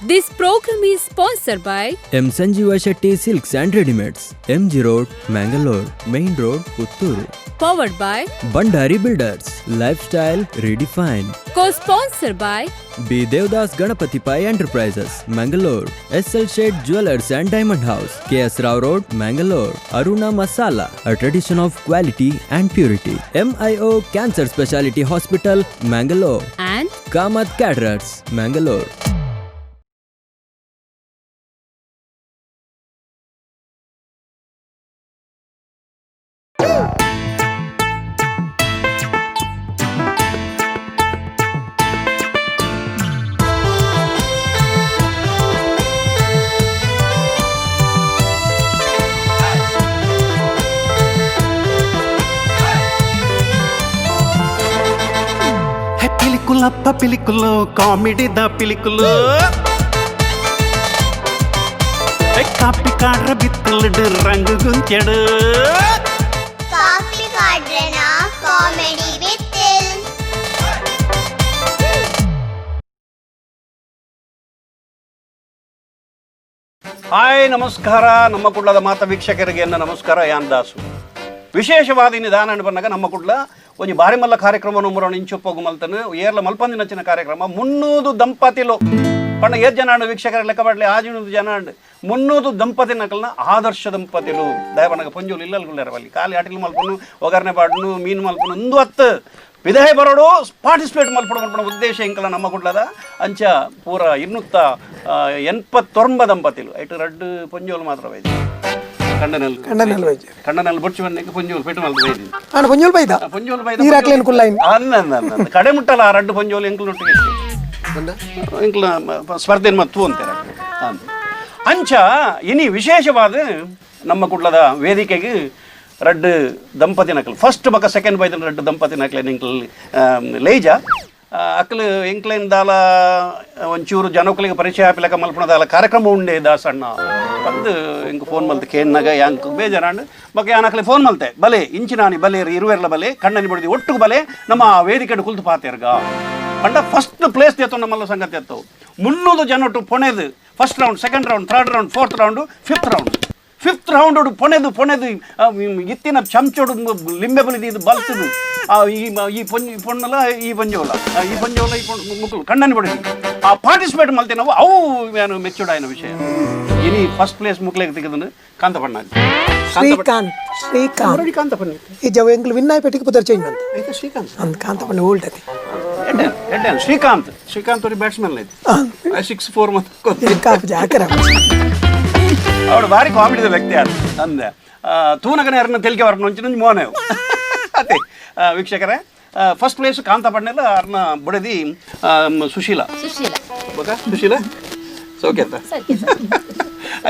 This program is sponsored by M Sanjeeva Shetty silks and readymades, MG road, Mangalore, main road, Puttur. Powered by Bhandari builders, life style redefine. Co-sponsored by B Devadas Ganapathi Pai enterprises, Mangalore, S L Shet jewellers and diamond house, K S Rao road, Mangalore, Aruna masala, a tradition of quality and purity, MIO cancer speciality hospital, Mangalore, and Kamath caterers, Mangalore. ಪಿಲಿಕುಲಪ್ಪ ಪಿಲಿಕುಲು, ಕಾಮಿಡಿದ ಪಿಲಿಕುಲು, copy ಕಾಡ್ರ ಬಿತ್ತಲಡು Rangu ಗುಂಚಡು. Coffee ಕಾಡ್ರೆನ comedy ಬಿತ್ತಿಲ್. Hi, ನಮಸ್ಕಾರ. ನಮ್ಮ ಕುಡ್ಲದ ಮಾತ ವೀಕ್ಷಕರಿಗೆ ಎನ್ನ ನಮಸ್ಕಾರ. ಯಾನ್ ದಾಸು. ವಿಶೇಷವಾದ ನಿಧಾನ ಬಂದಾಗ ನಮ್ಮ ಕುಡ್ಲ ಒಂಜಿ ಬಾರಿ ಮಲ್ಲ ಕಾರ್ಯಕ್ರಮ ಮುರೋಣ ಇಂಚೊಪ್ಪಗು ಮಲ್ತನು ಏರ್ಲ ಮಲ್ಪಂದಿ ನಚ್ಚಿನ ಕಾರ್ಯಕ್ರಮ 300 ದಂಪತಿಲು ಪಂಡ ಏರ್ ಜನ ಅಂಡು ವೀಕ್ಷಕರ ಲೆಕ್ಕ ಮಾಡಲಿ ಆಜಿನೂರು ಜನ ಅಂಡು 300 ದಂಪತಿ ನಕಲ್ನ ಆದರ್ಶ ದಂಪತಿಲು ದಯಪನಗ ಪೊಂಜೋಲು ಇಲ್ಲಲ್ಗುಳ್ಳಾರ ಅಲ್ಲಿ ಖಾಲಿ ಅಟಿಲು ಮಲ್ಪನು ಒಗರ್ನೆ ಬಾಡ್ನು ಮೀನು ಮಲ್ಪನು ಒಂದು ಹತ್ತು ವಿಧೇ ಬರೋಡು ಪಾರ್ಟಿಸಿಪೇಟ್ ಮಲ್ಪಡು ಮಲ್ಪನ ಉದ್ದೇಶ ಇಂಕಲ ನಮ್ಮ ಕುಡ್ಲದ ಅಂಚ ಪೂರ 289 ದಂಪತಿಲು ಐಟು ರಡ್ಡು ಪೊಂಜೋಲು ಮಾತ್ರ ವೈದ್ಯ ಕಂಡನೆಲ್ ಕಂಡನೆಲ್ ವೈದ್ಯ. ಕಂಡನೆಲ್ ಬೊಚ್ಚು ಬಂದ ಪೊಂಜೋಲು ಪೆಟ್ಟು ಮಲ್ತು ವೈದ್ಯ ಆಂಡ ಪೊಂಜೋಲು ಬೈದ ಪೊಂಜೋಲು ಬೈದ ನೀರ್ ಹಾಕ್ಲೇನ್ ಕುಲ್ಲೈನ್. ಅನ್ನ ಅನ್ನ ಅನ್ನ. ಕಡೆ ಮುಟ್ಟಲ್ಲ ಆ ರಡ್ಡು ಪೊಂಜೋಲು ಎಂಕಲ್ ಒಟ್ಟಿಗೆ ಎಂಕಲ್ ಸ್ಪರ್ಧೆ ಮತ್ತು ಅಂತಾರೆ ಅಂಚ. ಇನಿ ವಿಶೇಷವಾದ ನಮ್ಮ ಕುಡ್ಲದ ವೇದಿಕೆಗೆ ರಡ್ಡು ದಂಪತಿ ನಕಲು ಫಸ್ಟ್ ಬಕ ಸೆಕೆಂಡ್ ಬೈದ ರಡ್ಡು ದಂಪತಿ ನಕಲೆ ಎಂಕಲ್ ಲೇಜ ಅಕ್ಲು ಎಂಕ್ಲೇನ್ ದಾಲ ಒಂಚೂರು ಜನಕ್ಕಲಿಗೆ ಪರಿಚಯ ಆಪಿಲಕ ಮಲ್ಪಣದಾಲ ಕಾರ್ಯಕ್ರಮ ಉಂಡೆ ದಾಸಣ್ಣ ಬಂದು ಇಂಕ್ ಫೋನ್ ಮಲ್ತೆ ಕೇನ್ನಾಗ ಯಾಂಕ್ ಬೇಜಾರಾಂಡ್ ಬಕ ಯಾನಕ್ಲೆ ಫೋನ್ ಮಲ್ತೆ ಬಲೆ ಇಂಚಿನಾನಿ ಬಲೆ ಇರುವೆರ್ಲ ಬಲೆ ಕಣ್ಣನಿ ಬಡಿದಿ ಒಟ್ಟುಗು ಬಲೆ ನಮ್ಮ ವೇದಿಕೆ ಕುಲ್ತು ಪಾತೇರ್ಗ ಪಂಡ ಫಸ್ಟ್ ಪ್ಲೇಸ್ ಎತ್ತೋ ನಮ್ಮಲ್ಲ ಸಂಗತಿ ಎತ್ತವು 300 ಜನೊಟ್ಟು ಪೊಣೆದು first round, second round, third round, fourth round, fifth round, fifth round ಪೊಣೆದು ಪೊಣೆದು ಇತ್ತಿನ ಚಮಚೋಡು ಲಿಂಬೆ ಬಲಿದು ಇದು ಬಲ್ತದು ಈ ಈ ಪೊಂಜ ಪೊಣ್ಣಲ ಈ ಪೊಂಜೋಲ ಈ ಪೊಂಜೋಲ ಈ ಪೊಣ್ಣು ಮುಕ್ಕಲು ಕಣ್ಣని ಪಡಿది ಆ ಪಾರ್ಟಿಸಿಪೇಟ್ ಮಲ್ತೆ ನಾವು ಅವು ನಾನು ಮೆಚ್ಚುಡಾಯಿನ ವಿಷಯ. ಇನಿ ಫಸ್ಟ್ ಪ್ಲೇಸ್ ಮುಕ್ಲೆಗ್ ತೆಗೆದು ಕಾಂತಪಣ್ಣ ಶ್ರೀಕಾಂತ್ ಶ್ರೀಕಾಂತ್ ಕಾಂತಪಣ್ಣ ಈ ಜವ ಎಂಕ್ಲು ವಿನ್ ಆಯ್ ಪೆಟ್ಟಿಗೆ ಪುದರ್ ಚೇಂಜ್ ಬಂತು ಆಯ್ತಾ ಶ್ರೀಕಾಂತ್ ಅಂದ್ ಕಾಂತಪಣ್ಣ ಓಲ್ಡ್ ಅತಿ ಎಡ್ಡೆ ಎಡ್ಡೆ ಶ್ರೀಕಾಂತ್ ಶ್ರೀಕಾಂತ್ ಅವ್ರಿಗೆ ಬ್ಯಾಟ್ಸ್ಮನ್ ಐತೆ 6-4 ಮತ್ತು ಕಾಪು ಜಾಕರ ಅವಳು ಭಾರಿ ಕಾಮಿಡಿದ ವ್ಯಕ್ತಿ ಅದು ಅಂದೆ ತೂನಗನ ಯಾರನ್ನ ತೆಲಿಕೆ ವರ್ಣ ಒಂಚಿನ ಮೋನೇವು ಅದೇ. ವೀಕ್ಷಕರೇ, ಫಸ್ಟ್ ಪ್ಲೇಸ್ ಕಾಂತ ಪಣ್ಣೆಲ್ಲ ಅರ್ನ ಬುಡದಿ ಸುಶೀಲ ಸುಶೀಲ ಬಕ ಸುಶೀಲ ಸೌಖ್ಯ ಅಂತ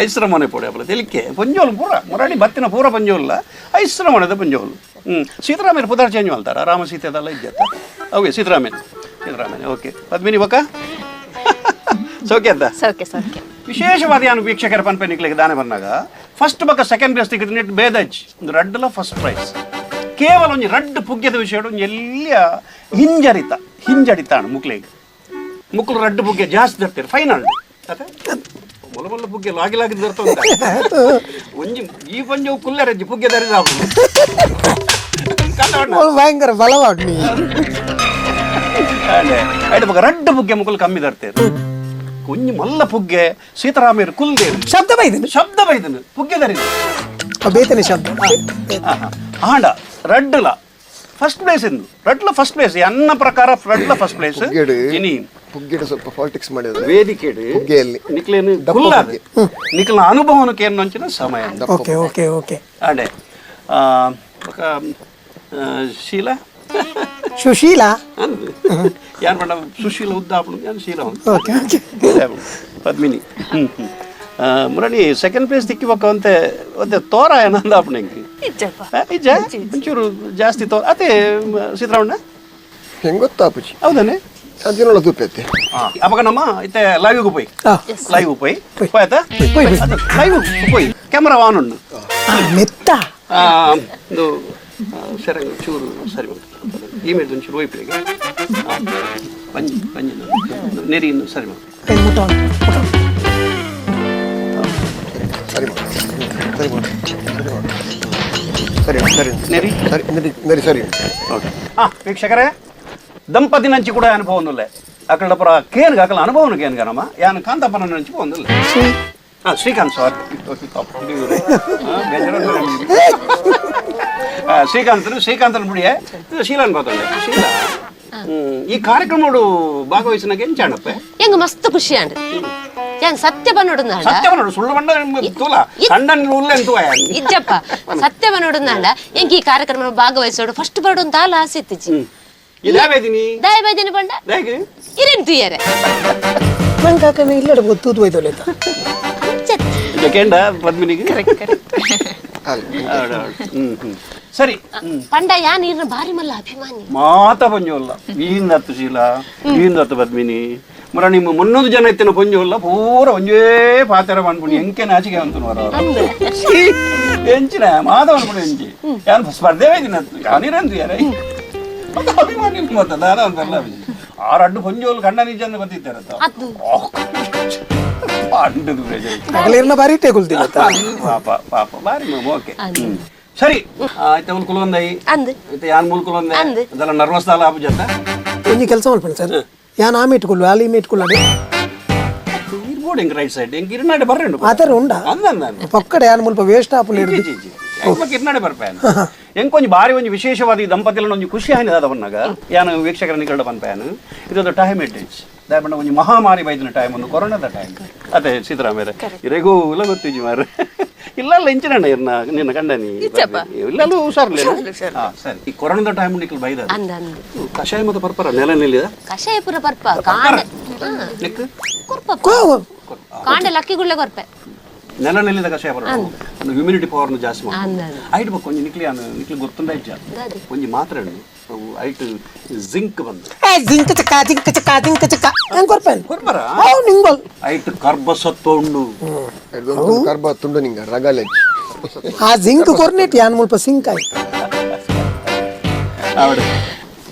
ಐಸ್ರ ಮನೆ ಪೋಡಿ ಅಪ್ಪಲ ತೆಲಿಕೆ ಪೊಂಜೋಲು ಪೂರ ಮುರಾಡಿ ಬತ್ತಿನ ಪೂರ ಪೊಂಜೋಲ್ಲ ಐಸ್ರ ಮನೆದ ಪೊಂಜೋಲು. ಸೀತಾರಾಮಯ್ಯ ಪುದಾರ್ ಚೇಂಜ್ ಮಾಡ್ತಾರ ರಾಮ ಸೀತೆದೆಲ್ಲ ಇದ್ಯತ್ತ. ಓಕೆ ಸಿದ್ದರಾಮಯ್ಯ ಸಿದ್ದರಾಮಯ್ಯ ಓಕೆ ಪದ್ಮಿನಿ ಬಕ ಸೌಖ್ಯ ಅಂತ ಸೌಖ್ಯ ಸೌಖ್ಯ. ವಿಶೇಷವಾದ ಯಾನು ವೀಕ್ಷಕರ ಪನ್ಪೆ ನಿಕ್ಲಿಗೆ ದಾನೆ ಬಂದಾಗ ಫಸ್ಟ್ ಬಕ್ಕ ಸೆಕೆಂಡ್ ಪ್ಲೇಸ್ ತಿಕ್ಕಿದ ನೆಟ್ ಬೇದಜ್ ಒಂದು ರಡ್ಡಲ ಫಸ್ಟ್ ಪ್ರೈಸ್ ಕೇವಲ ಒಂಜಿ ರಡ್ಡು ಪುಗ್ಗ್ಯದ ವಿಷಯ ಒಂಜಿ ಎಲ್ಲಿಯ ಹಿಂಜರಿತ ಹಿಂಜಡಿತಾಣ ಮುಕ್ಲಿಗೆ ಮುಕ್ಕಲು ರಡ್ಡು ಪುಗ್ಗೆ ಜಾಸ್ತಿ ತರ್ತೀರಿ ಫೈನಲ್ ಅದೇ ಮೊಲ ಮೊಲ ಪುಗ್ಗೆ ಲಾಗಿ ಲಾಗಿ ದರ್ತ ಒಂಜಿ ಈ ಪಂಜವು ಕುಲ್ಲೆರಜ್ಜಿ ಪುಗ್ಗೆ ದರಿದ ಭಯಂಕರ ಬಲವಾಡ್ ನೀ ಅಯ್ಯ ಬೊಕ ರಡ್ಡು ಪುಗ್ಗೆ ಮುಕ್ಕಲು ಕಮ್ಮಿ ತರ್ತೀರಿ ಒಂಜಿ ಮಲ್ಲ ಪುಗ್ಗೆ ಸೀತಾರಾಮಯ್ಯರು ಕುಲ್ದೇರು ಶಬ್ದ ಬೈದನು ಶಬ್ದ ಬೈದನು ಪುಗ್ಗೆ ದರಿದ ಬೇತನೆ ಶಬ್ದ ಆಂಡ ರಡ್ಡುಲ ಫಸ್ಟ್ ಪ್ಲೇಸ್ ಇಂದು ರಡ್ಲ ಫಸ್ಟ್ ಪ್ಲೇಸ್ ಅನ್ನ ಪ್ರಕಾರ ರಡ್ಲ ಫಸ್ಟ್ ಪ್ಲೇಸ್ ಪುಗ್ಗೆಡು ಇನಿ ಪುಗ್ಗೆಡು ಸ್ವಲ್ಪ ಪಾಲಿಟಿಕ್ಸ್ ಮಾಡಿದ್ರು ವೇದಿಕೆಡು ಪುಗ್ಗೆಯಲ್ಲಿ ನಿಕ್ಲೇನು ದಪ್ಪ ಕುಲ್ಲಾದ ನಿಕ್ಲ ಅನುಭವನಕ್ಕೆ ಏನು ಅಂಚಿನ ಸಮಯ okay okay okay ಆಂಡೆ ಬೊಕ ಶೀಲಾ ಸುಶೀಲಾ ಯಾನ್ ಪಂಡ ಸುಶೀಲ ಉದ್ದ ಆಪುಂಡು ಯಾನ್ ಶೀಲಾ ಉಂಡು okay okay Padmini. Murali second place ತಿಕ್ಕಿ ಬೊಕ್ಕ ಒಂತೆ ಒಂತೆ ತೋರ ಏನಂದ ಆಪುಂಡು ಎಂಕ್ ಇಜ್ಜಪ್ಪ ಇಜ್ಜ ಒಂಚೂರು ಜಾಸ್ತಿ ತೋರ ಅದೇ ಸೀತಾರಾಮಣ್ಣ ಹೆಂಗ್ ಗೊತ್ತಾಪುಜಿ ಹೌದಾನೆ ಅದಿನೊಳ ತೂಪೈತೆ ಅವಾಗ ನಮ್ಮ ಇತ್ತೆ ಲೈವ್ಗೆ ಪೋಯಿ ಲೈವ್ ಪೋಯಿ ಪೋಯ್ತಾ ಪೋಯ್, ಪೋಯ್. ಲೈವ್ ಪೋಯಿ ಕ್ಯಾಮರಾ ಆನ್ ಉಂಡು ಮೆತ್ತ ಇದು ಸರಿ ಚೂರು ಸರಿ ಉಂಟು ಈ ಮೇಲೆ ಒಂಚೂರು ಒಯ್ಪಿಗೆ ಪಂಜಿ ಪಂಜಿ ನೆರಿ ಸರಿ ಉಂಟು ಮುಟ್ಟ ಮುಟ್ಟ. ಸರಿ ಸರಿ. ನೆರಿ? ಸರಿ ನೆರಿ ನೆರಿ ಸರಿ. ಓಕೆ. ವೀಕ್ಷಕರೇ, ದಂಪತಿನಂಚಿ ಕೂಡ ಅನುಭವ ಒಂದುಲ್ಲೆ ಅಕಲ್ಡ ಪುರ ಕೇನ್ಗ ಅಕಲ ಅನುಭವನು ಕೇನ್ಗ ನಮ್ಮ ಯಾನ್ ಕಾಂತಪ್ಪನ ನಂಚಿ ಒಂದುಲ್ಲೆ. ಶ್ರೀಕಾಂತ್ ಸಾರಿ, ಶ್ರೀಕಾಂತ್ ಶ್ರೀಕಾಂತನ ಬಿಡಿಯೇ ಶೀಲಾನ್ ಗೊತ್ತಲ್ಲ ಶೀಲಾ. ಈ ಕಾರ್ಯಕ್ರಮಡು ಭಾಗವಹಿಸಿನಾಗ ಎಂಚಾಣಪ್ಪೆ? ಎಂಗ್ ಮಸ್ತ್ ಖುಷಿ ಆಂಡ್. ಯಾನ್ ಸತ್ಯ ಬನ್ನೋಡುಂದಾಂಡ. ಸತ್ಯ ಬನ್ನೋಡು, ಸುಳ್ಳು ಬಂಡ ತೂಲ ಕಂಡನ್ ಉಲ್ಲೆ ಅಂತೂ. ಇಜ್ಜಪ್ಪ, ಸತ್ಯ ಬನ್ನೋಡುಂದಾಂಡ ಎಂಕ್ ಈ ಕಾರ್ಯಕ್ರಮ ಭಾಗವಹಿಸೋಡು ಫಸ್ಟ್ ಬರೋಡು ಅಂತ ಆಲ ಆಸೆ ಇತ್ತಿಜಿ. ಇದಾವೇದಿನಿ ದಯಬೇದಿನಿ ಬಂಡ ಇರೇನ್ ತುಯ್ಯರೆ. ನಂಗೆ ಕಾಕನ ಇಲ್ಲಡ ಗೊತ್ತೂದು ಹೋಯ್ತೊಲೆತ. ಕೇಂಡ ಪದ್ಮಿನಿಗೆ ಸರಿ. ಪಂಡ ಯಾನ್ ಇರ್ನ ಭಾರಿ ಮಲ್ಲ ಅಭಿಮಾನಿ. ಮಾತ ಪಂಜೋಲ್ಲ ಈಂದತ್ತು ಶೀಲಾ, ಈಂದತ್ತು ಪದ್ಮಿನಿ ಮುರ ನಿಮ್ಮ 300 ಜನ ಇತ್ತಿನ ಪಂಜೋಲ್ಲ ಪೂರ ಒಂಜೇ ಪಾತ್ರ ಪನ್ಪುಣಿ ಎಂಕೆ ನಾಚಿಕೆ ಅಂತ ಎಂಚಿನ ಮಾತ ಪನ್ಪುಣಿ ಎಂಚಿ ಯಾನ್ ಸ್ಪರ್ಧೆ ಯಾನಿರಂದು ಯಾರ ಮತ್ತೆ ಅಭಿಮಾನಿ ಮತ್ತೆ ದಾದ ಅಂತಲ್ಲ. ಆ ರಡ್ಡು ಪಂಜೋಲ್ ಕಂಡ ನಿಜ ಅಂತ ಗೊತ್ತಿತ್ತಾರತ್ತ ಬಾರಿ ಟೇಗುಲ್ದಿಲ್ಲ. ಪಾಪ ಪಾಪ ಬಾರಿ. ಓಕೆ ಸರಿ ಆಯ್ತು. ಅವ್ನು ಕುಲೊಂದೈ ಆಯ್ತು, ಯಾನ್ ಮೂಲ ಕುಲೊಂದೆ ಅದೆಲ್ಲ ನರ್ವಸ್ ದಾಲ ಆಪು ಜತ್ತ. ಒಂಜಿ ಕೆಲಸ ಮಲ್ಪಣ ಸರ್, ಯಾನ್ ಆಮೆ ಇಟ್ಕೊಳ್ಳು ಅಲ್ಲಿ ಈಮೆ ಇಟ್ಕೊಳ್ಳೋದು ಇರ್ಬೋಡು ಎಂಕ್ ರೈಟ್ ಸೈಡ್ ಎಂಕ್ ಇರ್ನಾಡೆ ಬರ್ರೆಂಡು ಆತರ ಉಂಡ ಅಂದ ಪಕ್ಕಡೆ ಯಾನ್ ಮುಲ್ಪ ವೇಸ್ಟ್ ಆಪುಲ ಇರ್ದು ಇರ್ನಾಡೆ ಬರ್ಪೆ ಎಂಕ್ ಒಂಜಿ ಬಾರಿ ಒಂಜಿ ವಿಶೇಷವಾದ ಈ ದಂಪತಿಲ ಒಂಜಿ ಖುಷಿ ಆಯ್ನ ದಾದ ಯಾನು ವೀಕ್ಷಕರ ನಿಗಡ ಪನ್ಪೆಯಾನು ಇದೊಂದು ಟೈಮ್ ಇಟ್ಟಿಜ್ ದಾಯಪಂಡ ಒಂಜಿ ಮಹಾಮಾರಿ ಬೈದಿನ ಟೈಮ್ ಒಂದು ಕೊರೋನಾದ ಟೈಮ್ ಅದೇ ಸೀತಾರಾಮೇರೆ ಇರೆಗೂ ಇಲ್ಲ ಗೊತ್ತಿಜಿ ಮಾರ್ರೆ ಇಲ್ಲ ಅಲ್ಲ ಇಂಚಿನ ಇರ್ನ ನಿನ್ನ ಕಂಡನಿ ಇಲ್ಲಲ್ಲೂ ಹುಷಾರ್ಲಿಲ್ಲ. ಸರಿ, ಈ ಕೊರೋನಾದ ಟೈಮ್ ನಿಕ್ಕಲ್ ಬೈದ ಕಷಾಯ ಮತ್ತು ಪರ್ಪರ ನೆಲ ನಿಲ್ಲಿದ ಕಷಾಯ ಪೂರ ಪರ್ಪ ಕಾಂಡ ನಿಕ್ ಕಾಂಡ ಲಕ್ಕಿ ಗುಳ್ಳೆ ಕೊರ್ಪೆ ನೆಲ ನೆಲ್ಲಿದ ಕಷಾಯ ಬರ ಇಮ್ಯುನಿಟಿ ಪವರ್ನ ಜಾಸ್ತಿ ಮಾಡಿ ಐಟ್ ಬೊಕ್ಕ ಒಂಜಿ ನಿಕ್ಲಿ ನಿಕ್ಲಿ ಗೊತ್ತುಂಡ ಇಜ್ಜ ಒಂಜಿ ಮಾತ್ರೆ ಐಟ್ ಜಿಂಕ್ ಬಂದು ಜಿಂಕ್ ಚಕ್ಕ ಜಿಂಕ್ ಚಕ್ಕ ಜಿಂಕ್ ಚಕ್ಕ ಹೆಂಗ್ ಕೊರ್ಪೇನ್ ಕೊರ್ಪರ ಅವು ನಿಂಗೊಲ್ ಐಟ್ ಕರ್ಬಸತ್ವ ಉಂಡು ಕರ್ಬ ತುಂಡು ನಿಂಗ ರಗಲೆ ಆ ಜಿಂಕ್ ಕೊರ್ನೆಟ್ ಯಾನ್ ಮುಲ್ಪ ಸಿಂಕ್ ಆಯ್ತು.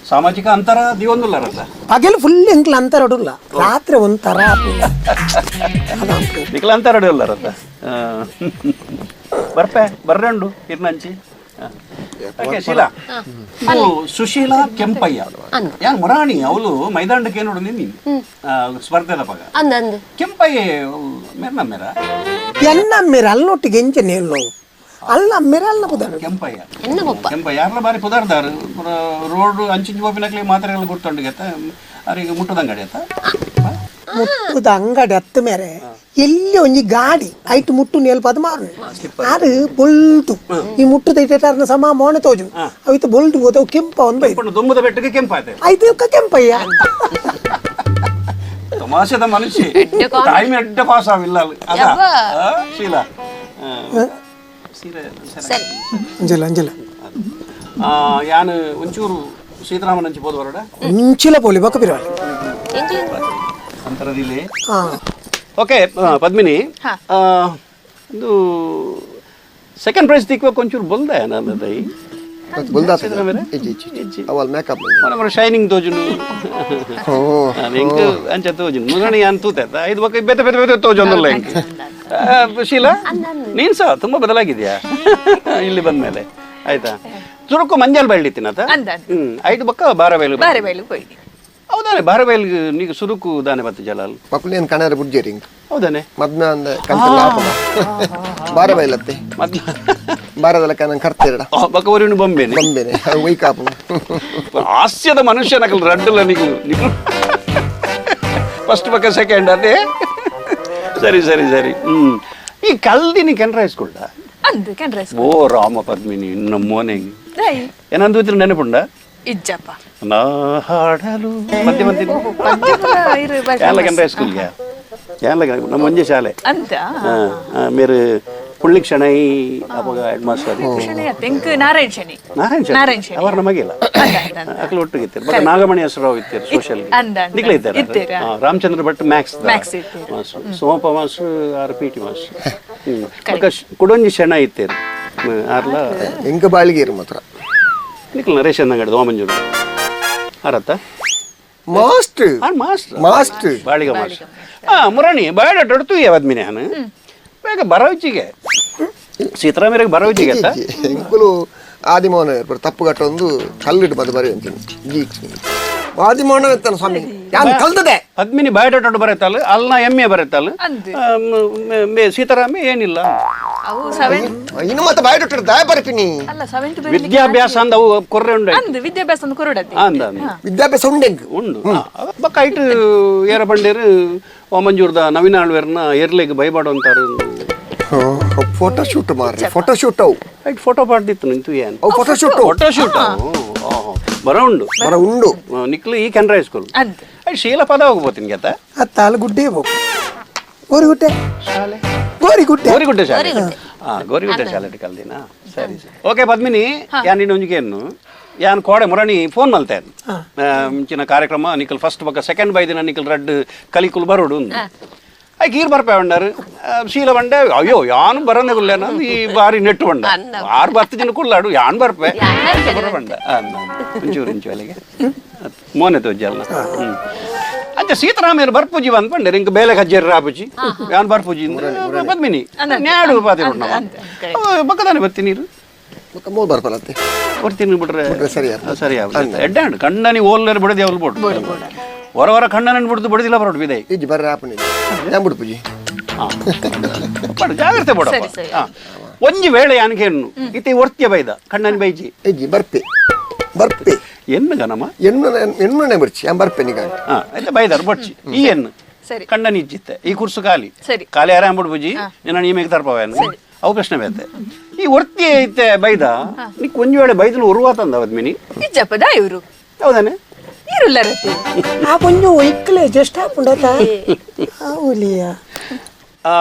ಸಾಮಾಜಿಕ ಅಂತರ ದಿವೊಂದುಲ್ಲ ಪಗಲ್ ಫುಲ್ ಎಂಕ್ಲ ಅಂತರ ಅಡುಲ್ಲ, ರಾತ್ರಿ ಒಂಥರ ನಿಕ್ಲ ಅಂತರ ಅಡುಲ್ಲ ರತ್ತ. ಬರ್ಪೆ ಬರ್ರಂಡು ಇರ್ನಂಚಿ. ಓಕೆ ಶೀಲಾ, ಸುಶೀಲಾ ಕೆಂಪಯ್ಯ ಯಾನ್ ಮುರಾಣಿ ಅವಳು ಮೈದಾನಕ್ಕೆ ನೋಡು ನಿನ್ನಿ ಸ್ಪರ್ಧೆದ ಪಗ ಕೆಂಪಯ್ಯ ಮೇರ್ನ ಮೇರ ಎನ್ನ ಮೇರ ಅಲ್ಲೊಟ್ಟಿಗೆ ಎಂಚೆ ನೇಲ್ ಅಲ್ಲ ಮೇರ ಅಲ್ಲ ಪುದಾರ ಕೆಂಪಯ್ಯ ಕೆಂಪಯ್ಯ ಯಾರಲ್ಲ ಬಾರಿ ಪುದಾರ್ದಾರು ರೋಡ್ ಅಂಚಿಂಚಿ ಬೋಪಿನಕ್ಲಿ ಮಾತ್ರೆಗಳು ಗುರ್ತುಂಡು ಗೆತ್ತ ಅರಿಗೆ ಮುಟ್ಟದಂಗಡಿ ಅತ್ತ ಮುಟ್ಟುದ ಅಂಗಡಿ ಅತ್ತ ಮೇರೆ ಎಲ್ಲಿ ಒಂಜಿ ಗಾಡಿ ಐಟ್ ಮುಟ್ಟು ನೇಲ್ಪದ ಮಾರು ಅದು ಬೊಲ್ತು ಈ ಮುಟ್ಟು ತೈಟರ್ನ ಸಮ ಮೋಣೆ ತೋಜು ಅವಿತು ಬೊಲ್ತು ಹೋದವು ಕೆಂಪ ಒಂದು ಬೈ ದುಂಬದ ಬೆಟ್ಟಕ್ಕೆ ಕೆಂಪಾಯ್ತು ಆಯ್ತು ಕೆಂಪಯ್ಯ. ತಮಾಷೆದ ಮನುಷ್ಯ ಟೈಮ್ ಎಡ್ಡ ಪಾಸ್ ಆಗಿಲ್ಲ ಅದ ಶೀಲಾ. ಅಂಜಲ ಅಂಜಲ ಯಾನು ಒಂಚೂರು ಸೀತಾರಾಮನಂಚಿ ಹೋದ ಹೊರಡ ಒಂಚಿಲ ಪೋಲಿ ಬಕ್ಕ ಬಿರವಾಲಿ ಅಂತರದಿಲ್ಲಿ. ಓಕೆ ಪದ್ಮಿನಿ, ಒಂದು ಸೆಕೆಂಡ್ ಪ್ರೈಸ್ ತಿಕ್ಬೇಕು ಒಂಚೂರು ಬೊಲ್ದೆ ನಾನು ಶೈನಿಂಗ್ ತೋಜುನು ಎಂಕ್ ಅಂಚ ತೋಜುನು ಮುಗಣಿ ಅನ್ ತೂತೆ ಐದು ಬಕ್ಕ ಬೇತೆ ಬೇತೆ ಬೇತೆ ತೋಜೊಂದಲ್ಲ ಎಂಕ್. ಶೀಲಾ ನೀನ್ ಸಹ ತುಂಬಾ ಬದಲಾಗಿದ್ಯಾ ಇಲ್ಲಿ ಬಂದ್ಮೇಲೆ ಆಯ್ತಾ? ಚುರುಕು ಮಂಜಲ್ ಬೈಲಿತ್ತಿನ ಐದು ಬಕ್ಕ ಬಾರಬೈಲು ಹೌದಾನೆ ಬಾರಬೈಲ್ ನೀಗ ಸುರುಕು ದಾನೆ ಬತ್ತು ಜಲಾಲ್ ಮಕ್ಕಳು ಕಣರ ಬುಡ್ಜೇರಿ ಹೌದಾನೆ ಮದ್ನ ಅಂದ ಕಂತಲ್ಲ ಬಾರಬೈಲತ್ತೆ ಮದ್ಲ ಬಾರದಲ್ಲ ಕಣ ಕರ್ತಿರಡ ಬಕ್ಕ ಒರಿನು ಬೊಂಬೆನೆ ಬೊಂಬೆನೆ ಒಯ್ಕಾಪು ಹಾಸ್ಯದ ಮನುಷ್ಯನಕಲ್ ರಡ್ಡಲ್ಲ ನೀವು ನೀವು ಫಸ್ಟ್ ಬಕ್ಕ ಸೆಕೆಂಡ್ ಅದೇ ಸರಿ ಸರಿ ಸರಿ. ಈ ಕಲ್ದಿನಿ ಕೆನರಾ ಹೈಸ್ಕೂಲ್ ಅಂದು ಕೆನರಾ ಓ ರಾಮ ಪದ್ಮಿನಿ ನಮ್ಮೋನೆ ಏನಂದು ಇದ್ರೆ ನೆನಪುಂಡ ಇಜ್ಜಪ್ಪ ನಾ ಹಾಡಲು ಮಧ್ಯೆ ಮಧ್ಯೆ ಎಲ್ಲ ಕೆನರಾ ಹೈಸ್ಕೂಲ್ಗೆ ಎಲ್ಲ ನಮ್ಮ ಒಂಜೆ ಶಾಲೆ ಅಂತ ಮೇರೆ ಪುಳ್ಳಿಕ್ ಶೆಣೈ ಅವಾಗ ಹೆಡ್ ಮಾಸ್ಟರ್ ನಾರಾಯಣ ಶೆಣಿ ನಾರಾಯಣ ಶೆಣಿ ಅವರ ನಮಗಿಲ್ಲ ಅಕ್ಲು ಒಟ್ಟಿಗೆ ಇತ್ತೀರು ಬಟ್ ನಾಗಮಣಿ ಹೆಸರಾವ್ ಇತ್ತೀರು ಸೋಷಿಯಲ್ ನಿಕ್ಲ ಇದ್ದಾರೆ Ramachandra Bhat maths master Somappa master R P T master ಬೊಕ ಕುಡೊಂಜಿ ಶೆಣ ಇತ್ತೀರು ಆರ್ಲ ಎಂಕ ಬಾಳಿಗೇರು ಮಾತ್ರ ನಿಕ್ಲ ನರೇಶ್ ಅಂಗಡಿ ದೋಮಂಜೂರು ಆರತ್ತ master master master Baliga master ಮುರಾಣಿ ಬೇಡ ಡೊಡ್ತು ಯಾವದ್ಮಿನಿ ನಾನು ಬೇಗ ಬರೋಚಿಗೆ ಸೀತಾರಾಮರಿಗೆ ಬರೋಚಿಗೆ ಎಂಕುಲು ಆದಿಮೋಹನ ತಪ್ಪು ಕಟ್ಟೊಂದು ಕಲ್ಲಿಟ್ಟು ಮದು ಬರಿ ಅಂತೀನಿ ಗೀಕ್ಸ್ ಆದಿಮೋಹನ ಎತ್ತನ ಸ್ವಾಮಿ ಯಾನ್ ಕಲ್ತದೆ ಪದ್ಮಿನಿ ಬಯೋಡಾಟಾ ಬರೆತಾಳು ಅಲ್ನ ಎಂ ಎ ಬರೆತಾಳು ಅಂದು. ಸೀತಾರಾಮಿ ಏನಿಲ್ಲ ಅವು ಸೆವೆನ್ ಇನ್ನು ಮತ್ತೆ ಬಯೋಡಾಟಾ ದಾಯ ಬರ್ಪಿನಿ ಅಲ್ಲ ಸೆವೆಂತ್ ವಿದ್ಯಾಭ್ಯಾಸ ಅಂದ ಅವು ಕೊರ್ರೆ ಉಂಡು ಅಂದು ವಿದ್ಯಾಭ್ಯಾಸ ಅಂದ್ ಕೊರಡತ್ತೆ ಅಂದ ಅಂದ. ವಿದ್ಯಾಭ್ಯಾಸ ಉಂಡೆಂಗ್ ಉಂಡು ಬಕ್ಕ ಐಟ್ ಏರ ಬಂಡೇರು ವಾಮಂಜೂರ್ದ ನವೀನ ಆಳ್ವೇರ್ನ ಎರ್ಲೆಗ್ ಬೈಬಾಡು ಅಂತಾರೆ ಫೋಟೋ ಶೂಟ್ ಮಾರ್ರೆ ಫೋಟೋ ಶೂಟ್ ಅವು ಐಟ್ ಫೋಟೋ ಪಾಡ್ದಿತ್ತು ನಿಂತು ಏನು ಅವು photo shoot photo shoot ಬರ ಉಂಡು ಬರ ಉಂಡು ನಿಕ್ಲು ಈ ಕೆನರಾ ಹೈಸ್ಕೂಲ್ ಅಂದ್ ಐಟ್ ಶೀಲ ಪದ ಹೋಗ್ಬೋತೀನಿ ಗೆತ್ತ ಅತ್ತಾಲ್ ಗುಡ್ಡೆ ಬೋಕು ಗೋರಿಗುಡ್ಡೆ ಶಾಲೆ ಗೋರಿಗುಡ್ಡೆ ಗೋರಿಗುಡ್ಡೆ ಶಾಲೆ ಹಾ ಗೋರಿಗುಡ್ಡೆ ಶಾಲೆ ಕಲ್ದಿನ ಸರಿ ಸರಿ ಓಕೆ ಪದ್ಮಿನಿ ಯಾನ್ ಇನ್ನೊಂಜಿಗೆ ಯಾನ್ ಕೋಡೆ ಮುರಣಿ ಫೋನ್ ಮಲ್ತೆ ಮುಂಚಿನ ಕಾರ್ಯಕ್ರಮ ನಿಕಲ್ ಫಸ್ಟ್ ಬಕ್ಕ ಸೆಕೆಂಡ್ ಬೈ ದಿನ ನಿಕಲ್ ರಡ್ಡು ಕಲಿಕುಲ್ ಬರೋಡು ಐಕ್ ಈರ್ ಬರ್ಪೆ ಉಂಡಾರು ಶೀಲ ಬಂಡೆ ಅಯ್ಯೋ ಯಾನು ಬರೋನೆ ಗುಲ್ಲೇನ ಈ ಬಾರಿ ನೆಟ್ಟು ಬಂಡ ಆರು ಬತ್ತು ಜನ ಕುಲ್ಲಾಡು ಯಾನ್ ಬರ್ಪೆ ಬರ ಬಂಡ ಒಂಚೂರು ಇಂಚು ಅಲ್ಲಿಗೆ ಮೋನೆ ತೋಜಲ್ಲ ಅಂಚೆ ಸೀತಾರಾಮಯ್ಯರು ಬರ್ಪೂಜಿ ಬಂದ್ ಬಂಡೆ ಇಂಕ ಬೇಲೆ ಕಜ್ಜೇರಿ ರಾಪುಜಿ ಯಾನ್ ಬರ್ಪೂಜಿ ಪದ್ಮಿನಿ ನ್ಯಾಡು ಪಾತೆ ಬಕ್ಕದಾನೆ ಬತ್ತಿ ನೀರು ಬೊಕ್ಕ ಮೂರು ಬರ್ಪಲತ್ತೆ ಕೊಡ್ತೀನಿ ಬಿಟ್ರೆ ಬಿಟ್ರೆ ಸರಿ ಆಗ್ತದೆ. ಸರಿ ಆಗ್ತದೆ ಎಡ್ಡಾಂಡು ಕಣ್ಣನಿ ಓಲ್ಲರ್ ಬಿಡದೆ ಅವ್ಲು ಬೋಡು ಹೊರ ಹೊರ ಕಣ್ಣನ ಬಿಡ್ದು ಬಡದಿಲ್ಲ ಬರೋಡು ಬಿದೆ ಇಜ್ಜಿ ಬರ್ರೆ ಆಪಣಿ ಯಾನ್ ಬಿಡ್ಪುಜಿ ಬಡ ಜಾಗ್ರತೆ ಬೋಡಪ್ಪ ಹಾ. ಒಂಜಿ ವೇಳೆ ಯಾನಿಗೆ ಇತಿ ಒರ್ತಿಯ ಬೈದ ಕಣ್ಣನ್ ಬೈಜಿ ಇಜ್ಜಿ ಬರ್ಪೆ ಬರ್ಪೆ ಎನ್ನು ಗನಮ ಎಣ್ಣೆ ಎಣ್ಣೆ ಬಿಡ್ಚಿ ಯಾನ್ ಬರ್ಪೆ ನಿಗ ಹಾ అయితే ಬೈದಾರು ಬೊಡ್ಚಿ ಈ ಎನ್ನು ಸರಿ. ಕಣ್ಣನ್ ಇಜ್ಜಿತ್ತೆ ಈ ಕುರ್ಸು ಖಾಲಿ ಸರಿ. ಖಾಲಿ ಆರಾಮ್ ಬಿಡ್ಬುಜಿ ನಿನ್ನ ನೀಮೇಗೆ ತರ್ಪವೇನು ಅವು ಪ್ರಶ್ನೆ ಬೇತೆ ಈ ಒರ್ತಿ ಐತೆ ಬೈದ ನಿಕ್ ಒಂಜಿ ವೇಳೆ ಬೈದಲು ಉರುವಾತಂದ ಪದ್ಮಿನಿ ಇಜ್ಜಪ್ಪ ದಾ ಇವರು ಹೌದಾನೆ ಇರುಲ್ಲ ರತಿ ಆ ಪೊಂಜು ಒಯ್ಕಲೆ ಜಸ್ಟ್ ಹಾಪುಂಡತ ಆವುಲಿಯ ಆ,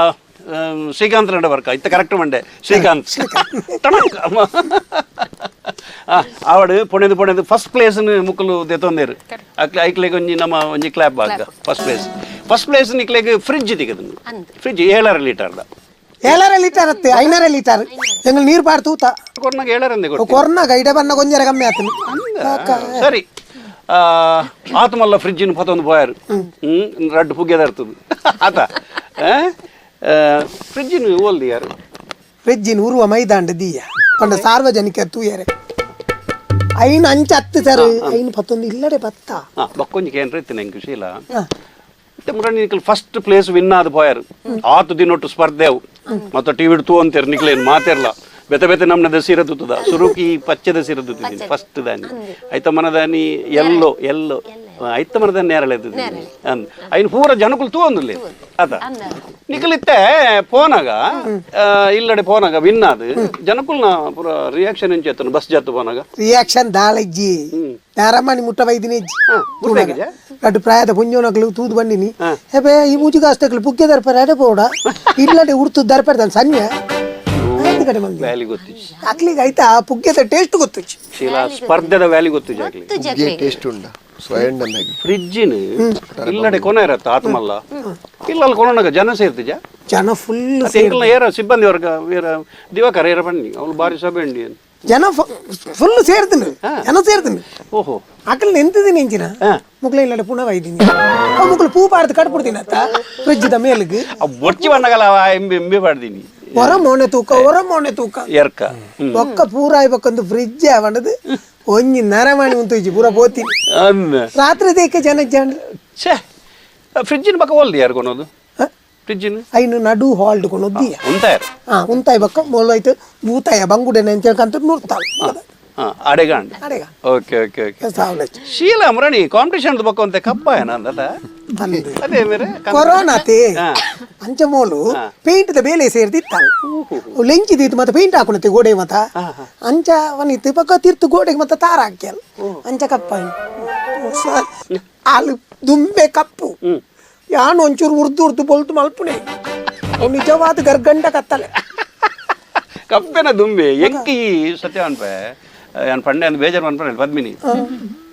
ಶ್ರೀಕಾಂತ್ ನಡ ವರ್ಕ ಇತ್ತ ಕರೆಕ್ಟ್ ಮಂಡೆ ಶ್ರೀಕಾಂತ್ ತಣಕ್ ಅಮ್ಮ. ಆ, ಆವಡು ಪುಣೆದು ಪುಣೆದು ಫಸ್ಟ್ ಪ್ಲೇಸ್ ಮುಕ್ಕಲು ದೆತ್ತೊಂದೇರು ಅಕ್ಲೆ ಐಕ್ಲೆಗ್ ಒಂಜಿ ನಮ್ಮ ಒಂಜಿ ಕ್ಲಾಪ್ ಬಾಗ first place first place ನಿಕ್ಲೆಗ್ fridge ತಿಗದು fridge 7 ಲೀಟರ್ದ 7 litre ಅತ್ತೆ 500 ಲೀಟರ್ ಎಂಗ್ ನೀರು ಪಾಡ್ ತೂತ ಕೊರ್ನಾಗ 7 ಕೊಡ್ತೀನಿ ಕೊರ್ನಾಗ ಇಡ ಬನ್ನ ಕೊಂಜರ ಕಮ್ಮಿ ಆತನು ಸರಿ ಆತಮಲ್ಲ ಫ್ರಿಜ್ಜಿನ ಪತ್ತೊಂದು ಬೋಯರ್ ರಡ್ಡು ಪುಗ್ಗೆದ ಇರ್ತದೆ ಆತ ಫ್ರಿಜ್ಜಿನ ಓಲ್ದಿ ಯಾರು ಫ್ರಿಜ್ಜಿನ ಉರುವ ಮೈದಾಂಡ ದೀಯ ಪಂಡ ಸಾರ್ವಜನಿಕ ತೂಯರೆ ಐನು ಅಂಚ ಹತ್ತು ಸರ್ ಐನು ಪತ್ತೊಂದು ಇಲ್ಲಡೆ ಪತ್ತ ಹಾಂ ಬಕ್ಕೊಂಜಿ ಕೇಂದ್ರ ಇತ್ತು ನಂಗೆ ಶೀಲ ಮತ್ತೆ ಮುರಣಿ ನಿಕಲ್ first place win ಆದ ಪೋಯರ್ ಆತು ದಿನೊಟ್ಟು ಸ್ಪರ್ಧೆ ಅವು ಮತ್ತೆ ಟಿವಿ ತೂ ಅಂತೀರ ನಿಕ್ಲೇನು ಮಾತಿರ್ಲ ಬೆತೆ ಬೆತೆ ನಮ್ಮನದ ಸೀರೆ ತುತ್ತದ ಸುರುಕಿ ಪಚ್ಚದ ಸೀರೆ ತುತ್ತಿದ್ದೀನಿ ಫಸ್ಟ್ ದಾನಿ ಐತ ಮನದಾನಿ ಎಲ್ಲೋ ಎಲ್ಲೋ ಐತ ಮನದಾನಿ ನೇರಳೆ ತುತ್ತಿದ್ದೀನಿ ಅಂದ್ ಐನು ಪೂರ ಜನಕುಲು ತೂ ಅಂದಿಲ್ಲ ಆತ ನಿಕಲಿತ್ತೆ ಪೋನಾಗ ಇಲ್ಲಡೆ ಪೋನಾಗ ವಿನ್ ಆದ ಜನಕುಲ್ನ ಪೂರ ರಿಯಾಕ್ಷನ್ ಎಂಚ ಬಸ್ ಜಾತು ಪೋನಾಗ ರಿಯಾಕ್ಷನ್ ದಾಳಜ್ಜಿ ದಾರಮ್ಮನಿ ಮುಟ್ಟ ಬೈದಿನಿ ಅಜ್ಜಿ ಮುಟ್ಟ ರಡ್ಡು ಪ್ರಾಯದ ಪುಂಜೋನಕ್ಲು ತೂದು ಬಂದಿನಿ ಹೆಬೆ ಈ ಮೂಜಿ ಕಾಸ್ತಕ್ಲು ಪುಗ್ಗೆ ದರ್ಪರ ಎಡೆ ಪೋಡ ಇಲ್ಲಡೆ ಉಡ್ತು ದರ್ಪರ ಸನ್ಯ ಆಯ್ತು ಕಡೆ ಮಂದಿ ವ್ಯಾಲಿ ಗೊತ್ತಿಚ್ಚಿ ಅಕ್ಲಿಗೆ ಆಯ್ತಾ ಪುಗ್ಗೆದ ಟೇಸ್ಟ್ ಗೊತ್ತುಚ್ಚಿ ಶೀಲಾ ಸ್ಪರ್ಧೆದ ವ್ಯಾಲಿ ಗೊತ್ತು ಜಾಗ್ಲಿ ಪುಗ್ಗೆ ಟೇಸ್ಟ್ ಉಂಡ ಸ್ವಯಂಡನ್ನಾಗಿ ಫ್ರಿಜ್ಜಿನ ಇಲ್ಲಡೆ ಕೊನೆ ಇರತ್ತ ಆತ್ಮಲ್ಲ ಇಲ್ಲ ಅಲ್ಲಿ ಕೊನಗ ಜನ ಸೇರ್ತಿಜ ಜನ ಫುಲ್ ಎಂಕಲ್ನ ಏರ ಸಿಬ್ಬಂದಿ ವರ್ಗ ಏರ ದಿವಾಕರ ಏರ ಬನ್ನಿ ಅವಳು ಬಾರಿ ಸಭೆ ಉಂಡಿ ಜನ ಫುಲ್ ಸೇರ್ತೀನಿ ಜನ ಸೇರ್ತೀನಿ ಓಹೋ ಅಕಲ್ ನಿಂತಿದ್ದೀನಿ ಇಂಚಿನ ಮುಕ್ಲ ಇಲ್ಲಡೆ ಪುನಃ ಬೈದಿನಿ ಅವ್ ಮುಕ್ಳು ಪೂ ಪಾಡ್ದು ಕಟ್ಬಿಡ್ತೀನಿ ಅತ್ತ ಫ್ರಿಜ್ದ ಮೇಲ್ಗೆ ಬೊಚ್ಚಿ ಬಣ್ಣಗಲ್ಲ ಎಂಬಿ ಎಂಬಿ ಪಾಡ್ದೀನಿ ಹೊರ ಮೋನೆ ತೂಕ ಹೊರ ಮೋನೆ ತೂಕ ಎರ್ಕ ಒಕ್ಕ ಪೂರ ಆಯ್ಬೇಕಂದು ಫ್ರಿಜ್ ಅವನದು ಒಂಜಿ ನರಮಾಣಿ ಉಂತು ಪೂರ ಬೋತೀನಿ ಅನ್ನ ರಾತ್ರಿ ದೇಕ ಜನ ಜನ ಛೇ ಫ್ರಿಜ್ಜಿನ ಪಕ್ಕ ಒಲ್ದಿ ಯಾರು ಕೊನೋದು ಫ್ರಿಜ್ಜಿನ ಐನು ನಡು ಹಾಲ್ಡ್ ಕೊನೊದ್ದಿಯ ಉಂತಾಯರ್ ಹಾ ಉಂತಾಯ್ ಬಕ್ಕ ಮೊಲೈತು ಬೂತಾಯ ಬಂಗುಡೆ ಅಂತ ನೂರ್ತಾಳು ಅಡೆಗಾಂಡ್ ಅಡೆಗ okay okay okay ಸಾವಲಚ್ಚಿ ಶೀಲಾ ಮುರಣಿ ಕಾಂಪಿಟಿಷನ್ ಬಕ್ಕ ಅಂತೆ ಕಪ್ಪ ಏನಂದದ ಅದೇ ಮೇರೆ ಕೊರೋನಾತೆ ಅಂಚಮೋಲು ಪೇಂಟ್ the ಬೇಲೆ ಸೇರ್ದಿತ್ತಾಳು ಲೆಂಚಿದಿತ್ತು ಮತ್ತೆ ಪೇಂಟ್ ಹಾಕೊಳತ್ತೆ ಗೋಡೆ ಮತ ಅಂಚ ಅವನಿತ್ತು ಪಕ್ಕ ತಿರ್ತು ಗೋಡೆಗೆ ಮತ್ತೆ ತಾರ ಹಾಕ್ಯಲ್ ಅಂಚ ಕಪ್ಪ ಆಲು ದುಂಬೆ ಕಪ್ಪು ಯಾನು ಒಂಚೂರು ಉರ್ದು ಉರ್ದು ಬೊಲ್ತು ಮಲ್ಪುಣೆ ಅವ್ನು ನಿಜವಾದ ಗರ್ಗಂಡ ಕತ್ತಲೆ ಕಪ್ಪೆನ ದುಂಬೆ ಎಂಕಿ ಸತ್ಯ ಅನ್ಪೆ ಯಾನ್ ಪಂಡೆ ಅಂದ್ ಬೇಜಾರು ಅನ್ಪೆ ಪದ್ಮಿನಿ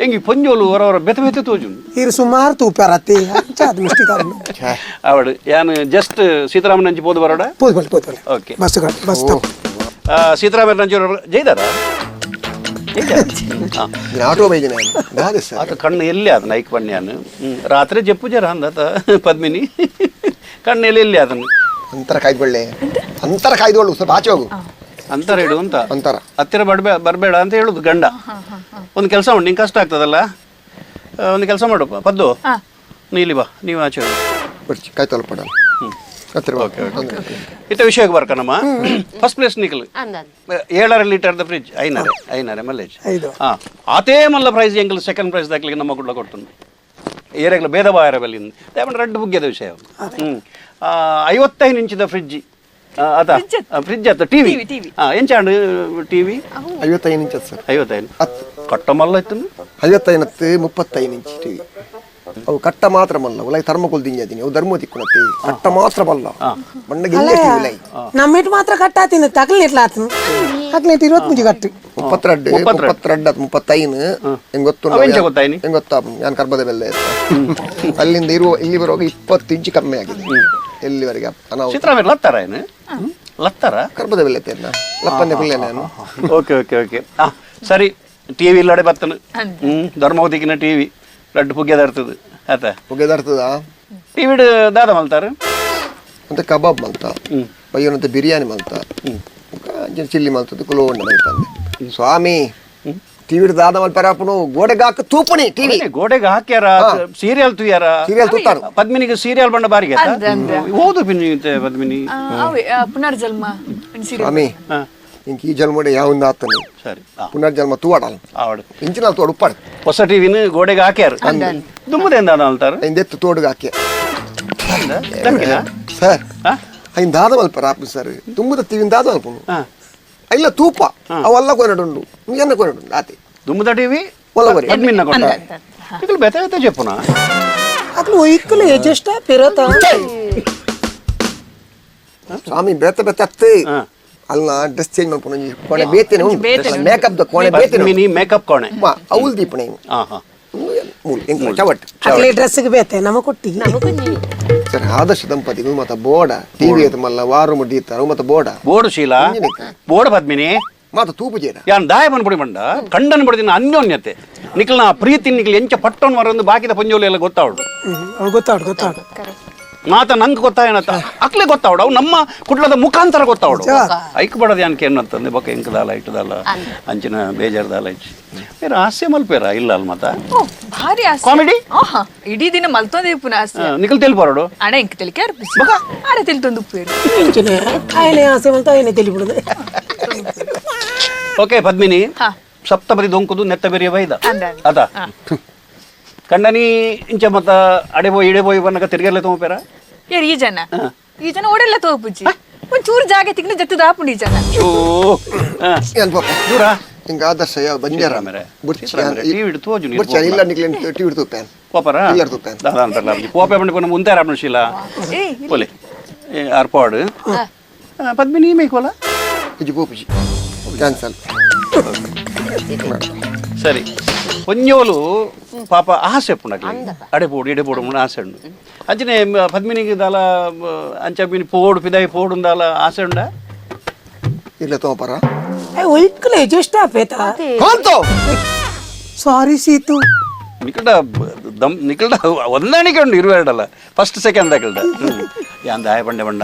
ಎಂಗಿ ಪೊಂಜೋಲು ಹೊರ ಹೊರ ಬೆತೆ ಬೆತೆ ತೋಜುಂಡು ಇರು ಸುಮಾರು ತೂಪಾರತ್ತೆ ಅಂಚ ಅದು ಮಿಸ್ಟೇಕ್ ಅವಡು ಯಾನ್ ಜಸ್ಟ್ ಸೀತಾರಾಮನ್ ನಂಚಿ ಪೋದು ಬರೋಡ ಪೋದು ಬಲ್ಲಿ ಪೋದು ಬಲ್ಲಿ okay bus bus Sitaramaiah ನಂಚಿ ಜೈದಾರ ಆಟೋ ಬೈದಿನ ದಾದೆ ಸರ್ ಆತ ಕಣ್ಣು ಎಲ್ಲಿ ಅದನ್ನ ಐಕ್ ಬಣ್ಯಾನು ರಾತ್ರಿ ಜಪ್ಪು ಜರ ಅಂದಾತ ಪದ್ಮಿನಿ ಕಣ್ಣು ಎಲ್ಲಿ ಎಲ್ಲಿ ಅದನ್ನು ಅಂತರ ಕಾಯ್ದುಕೊಳ್ಳೆ ಅಂತರ ಕಾಯ್ದುಕೊಳ್ಳು ಸ್ವಲ್ಪ ಆಚೆ ಹೋಗು. ಅಂತರ ಇಡು ಅಂತ. ಅಂತರ ಹತ್ತಿರ ಬರಬೇಡ ಅಂತ ಹೇಳುದು ಗಂಡ. ಒಂದು ಕೆಲಸ ಉಂಟು, ನಿಂಗೆ ಕಷ್ಟ ಆಗ್ತದಲ್ಲ, ಒಂದು ಕೆಲಸ ಮಾಡು ಪದ್ದು, ನೀಲಿ ಬಾ, ನೀವು ಆಚೆ ಬರ್ಚಿ ಕಾಯ್ ತಲುಪಡ ಹತ್ತಿರ. ಓಕೆ ಓಕೆ, ಇತ್ತ ವಿಷಯಕ್ಕೆ ಬರ್ಕನಮ್ಮ. ಫಸ್ಟ್ ಪ್ಲೇಸ್ ನಿಖಲ್ 7.5 ಲೀಟರ್ದ ಫ್ರಿಜ್ 500 ಮಲ್ಲೇಜ್. ಹಾಂ, ಆತೇ ಮಲ್ಲ ಪ್ರೈಸ್ ಎಂಕಲ್ ಸೆಕೆಂಡ್ ಪ್ರೈಸ್ ದಾಖಲಿಗೆ ನಮ್ಮ ಕುಡ್ಲ ಕೊಡ್ತುಂಡು. ಏರೆಗ್ಲ ಭೇದ ಬಾಯರ ಬಲ್ಲಿಂದ ದೇವನ ರಡ್ಡು ಬುಗ್ಗೆದ ವಿಷಯ. 55 ಇಂಚಿದ ಫ್ರಿಜ್ ಅತ ಫ್ರಿಜ್ ಅತ್ತ ಟಿವಿ. ಎಂಚಾಂಡು TV 55 inch sir. 55 ಕಟ್ಟ ಮಲ್ಲ ಇತ್ತು. 55 35 ಇಂಚ್ ಟಿವಿ. ಅವು ಕಟ್ಟ ಮಾತ್ರ ಮಲ್ಲ, ಉಲೈ ಥರ್ಮಕೋಲ್ ದಿಂಜಾದಿನಿ, ಅವು ಧರ್ಮ ತಿಕ್ಕುಣತಿ ಕಟ್ಟ ಮಾತ್ರ ಮಲ್ಲ ಬಣ್ಣಗೆ ಇಲ್ಲ ಟಿವಿ ಲೈ. ನಮ್ಮಿಟ್ಟು ಮಾತ್ರ ಕಟ್ಟ ಆತಿನ ತಗಲಿಟ್ಲ ಆತನ ತಗಲಿಟ್ಟು 23 ಕಟ್ಟು 32 32 35 ಹೆಂಗ್ ಗೊತ್ತು ಹೆಂಗ್ ಗೊತ್ತಾ? ನಾನು ಕರ್ಬದ ಬೆಲ್ಲ ಅಲ್ಲಿಂದ ಇರುವ ಇಲ್ಲಿ ಬರುವಾಗ 20 ಇಂಚು ಕಮ್ಮಿ ಆಗಿದೆ ಎಲ್ಲಿವರೆಗೆ. ಚಿತ್ರಮೇಲೆ ಲತ್ತಾರ ಏನು ಲತ್ತಾರ ಕರ್ಬದ ಬೆಲ್ಲ ಲಪ್ಪನ್ನೇ ಪಿಲ್ಲೆ ನಾನು. Okay okay okay, ಸರಿ. ಟಿವಿ ಇಲ್ಲಡೆ ಬತ್ತನು ಧರ್ಮವತಿಕಿನ ಟಿವಿ ಲಡ್ಡು ಪುಗ್ಗೆದಾರ್ತದೆ ಆತ ಪುಗ್ಗೆದಾರ್ತದ ಟಿವಿ ದಾದ ಮಲ್ತಾರ ಮತ್ತೆ ಕಬಾಬ್ ಮಲ್ತ ಬಯ್ಯನಂತೆ ಬಿರಿಯಾನಿ ಮಲ್ತ ಚಿಲ್ಲಿ ಮಲ್ತದ್ದು ಕುಲೋಂಡ ಮೈಪಂದೆ ಸ್ವಾಮಿ. ಟಿವಿ ದಾದ ಮಲ್ಪರ ಅಪ್ಪನು ಗೋಡೆಗೆ ಹಾಕ ತೂಪಣಿ ಟಿವಿ ಗೋಡೆಗೆ ಹಾಕ್ಯಾರ ಸೀರಿಯಲ್ ತುಯ್ಯಾರ ಸೀರಿಯಲ್ ತೂತಾರ. ಪದ್ಮಿನಿಗೆ ಸೀರಿಯಲ್ ಬಣ್ಣ ಬಾರಿಗೆ ಓದು ಪಿನ್ನಿ ಪದ್ಮಿನಿ ಪುನರ್ಜನ್ಮ ಸ್ವಾಮಿ. ಇಂಕ ಈ ಜನ್ಮಡೆ ಯಾವೊಂದು ಆತನು ಸರಿ ಪುನರ್ಜನ್ಮ ತೂವಾಡಲ್ಲ ಇಂಚಿನ ತೋಡು ಉಪ್ಪಾಡು. ಹೊಸ ಟಿವಿನ ಗೋಡೆಗೆ ಹಾಕ್ಯಾರ ದುಮ್ಮದೇನು ದಾದ ಅಂತಾರೆ ಇಂದೆತ್ತು ತೋಡುಗೆ ಹಾಕ್ಯ ಸರ್. ಐನ್ ದಾದ ಮಲ್ಪರ ಆಪು ಸರ್ ತುಂಬುದ ಟಿವಿನ ದಾದ ಮಲ್ಪನು ಇಲ್ಲ ತೂಪ ಅವೆಲ್ಲ ಕೊನೆಡುಂಡು ಎನ್ನ ಕೊನೆಡುಂಡು ಆತೆ ದುಮ್ಮದ ಟಿವಿ ఇక్కడ బెత బెత చెప్పునా అసలు ఒయిక్కులు ఎజెస్టా పెరతా ಸ್ವಾಮಿ ಬೆತ್ತ ಬೆತ್ತ ಅತ್ತೆ ಅಲ್ಲ ಡ್ರೆಸ್ ಚೇಂಜ್ ಮಾಡ್ಕೊಂಡು ಕೋಣೆ ಬೇತೇನೆ ಉಂಟು ಮೇಕಪ್ the ಕೋಣೆ ಬೇತೇನೆ ಮಿನಿ ಮೇಕಪ್ ಕೋಣೆ ಅವಲ್ ದೀಪಣೆ ಚವಟ್ ಅಕ್ಲೆ ಡ್ರೆಸ್ಗೆ ಬೇತೆ ನಮ ಕೊಟ್ಟಿ ಸರ್. ಆದರ್ಶ ದಂಪತಿಗಳು ಮತ್ತ ಬೋಡ ಟಿವಿ ಐತೆ ಮಲ್ಲ ವಾರು ಮುಡ್ಡಿ ಇರ್ತಾರ ಮತ್ತೆ ಬೋಡ ಬೋಡು ಶೀಲಾ ಬೋಡ ಪದ್ಮಿನಿ ಮಾತ ತೂಪು ಜೇರ ಯಾನ್ ದಾಯ ಬಂದ್ಬಿಡಿ ಬಂಡ ಕಂಡನ ಬಡಿದಿನ ಅನ್ಯೋನ್ಯತೆ ನಿಖಲ್ನ ಪ್ರೀತಿ ನಿಖಲ್ ಎಂಚ ಪಟ್ಟೊನ್ ಮರೊಂದು ಬಾಕಿದ ಪಂಜೋಲಿ ಎಲ್ಲ ಗೊತ್ತಾವಡು ಗೊತ್ತಾಡು ಗೊತ್ತಾಡು ಮಾತ ನಂಗೆ ಗೊತ್ತಾಯನತ್ತ ಅಕ್ಲೆ ಗೊತ್ತಾವಡು ಅವು ನಮ್ಮ ಕುಟ್ಲದ ಮುಖಾಂತರ ಗೊತ್ತಾವಡು ಐಕ್ ಬಡದ ಯಾನ್ಕೆ ಏನಂತಂದೆ ಬೊಕ್ಕ ಎಂಕದಾಲ ಇಟ್ಟದಲ್ಲ ಅಂಚಿನ ಬೇಜಾರ್ದಾಲ ಇಚ್ಚಿ ಬೇರೆ ಹಾಸ್ಯ ಮಲ್ಪೇರ ಇಲ್ಲ ಅಲ್ಲ ಮಾತ ಭಾರಿ ಕಾಮಿಡಿ ಇಡೀ ದಿನ ಮಲ್ತೊಂದೇ ಪುನಃ ಹಾಸ್ಯ ನಿಖಲ್ ತೆಲ್ಪರಡು ಅಣ ಎಂಕ್ ತೆಲಿಕೆ ಅರ್ಪಿಸಿ ಆರೆ ತೆಲ್ತೊಂದು ಉಪ್ಪೇರು ఆయనే ಆಸೆ ಮಲ್ತ ఆయనే తెలిಬಿಡುದು. ಓಕೆ ಪದ್ಮಿನಿ ಸಪ್ತಪದಿ ದೊಂಕುದು ನೆತ್ತ ಬೆರಿಯ ಬೈದ ಅದ ಕಂಡನಿ ಇಂಚ ಮತ್ತ ಅಡೆ ಪೋಯಿ ಇಡೆ ಪೋಯಿ ಬನ್ನಕ ತಿರ್ಗರ್ಲೆ ತೋಪೇರ ಯಾರು ಈ ಜನ ಈ ಜನ ಓಡೆಲ್ಲ ತೋಪುಜಿ ಒಂಚೂರು ಜಾಗ ತಿಂಗ್ಳು ಜತ್ತು ದಾಪುಂಡು ಈ ಜನ ದೂರ ಹಿಂಗ ಆದರ್ಶ ಯಾವ ಬಂಜಾರ ಇಲ್ಲ ಟಿವಿ ತೂಪೇನ್ ಕೋಪರ ಇಲ್ಲ ತೂಪೇನ್ ದಾದ ಅಂತಾರಲ್ಲ ಕೋಪೆ ಬಂದು ಮುಂದೆ ರಾಪಣ ಶೀಲ ಪೋಲೆ ಅರ್ಪಾಡು ಪದ್ಮಿನಿ ಮೇಕೋಲ ಇಜಿ ಪೋಪುಜಿ ಕ್ಯಾನ್ಸಲ್. ಸರಿ ಪೊಂಜೋಲು ಪಾಪ ಆಸೆ ಪುಣಕ್ಲೆ ಅಡೆ ಪೋಡು ಇಡೆ ಪೋಡು ಮುಣ ಆಸೆ ಉಂಡು ಅಂಚನೆ ಪದ್ಮಿನಿಗೆ ದಾಲ ಅಂಚ ಮಿನಿ ಪೋಡು ಪಿದಾಯಿ ಪೋಡು ದಾಲ ಆಸೆ ಉಂಡ ಇಲ್ಲ ತೋಪರ ಒಯ್ಕಲೆ ಜಸ್ಟ್ ಆಪೇತ ಕಾಂತೋ ಸಾರಿ ಸೀತು ನಿಕಲ್ಡ ದಮ್ ನಿಕಲ್ಡ ಹೊಂದಾಣಿಕೆ ಉಂಡು ಇರುವೆರಡಲ್ಲ ಫಸ್ಟ್ ಸೆಕೆಂಡ್ ದಾಕಲ್ಡ ಯಾನ್ ದಾಯ ಬಂಡೆ ಬಂಡ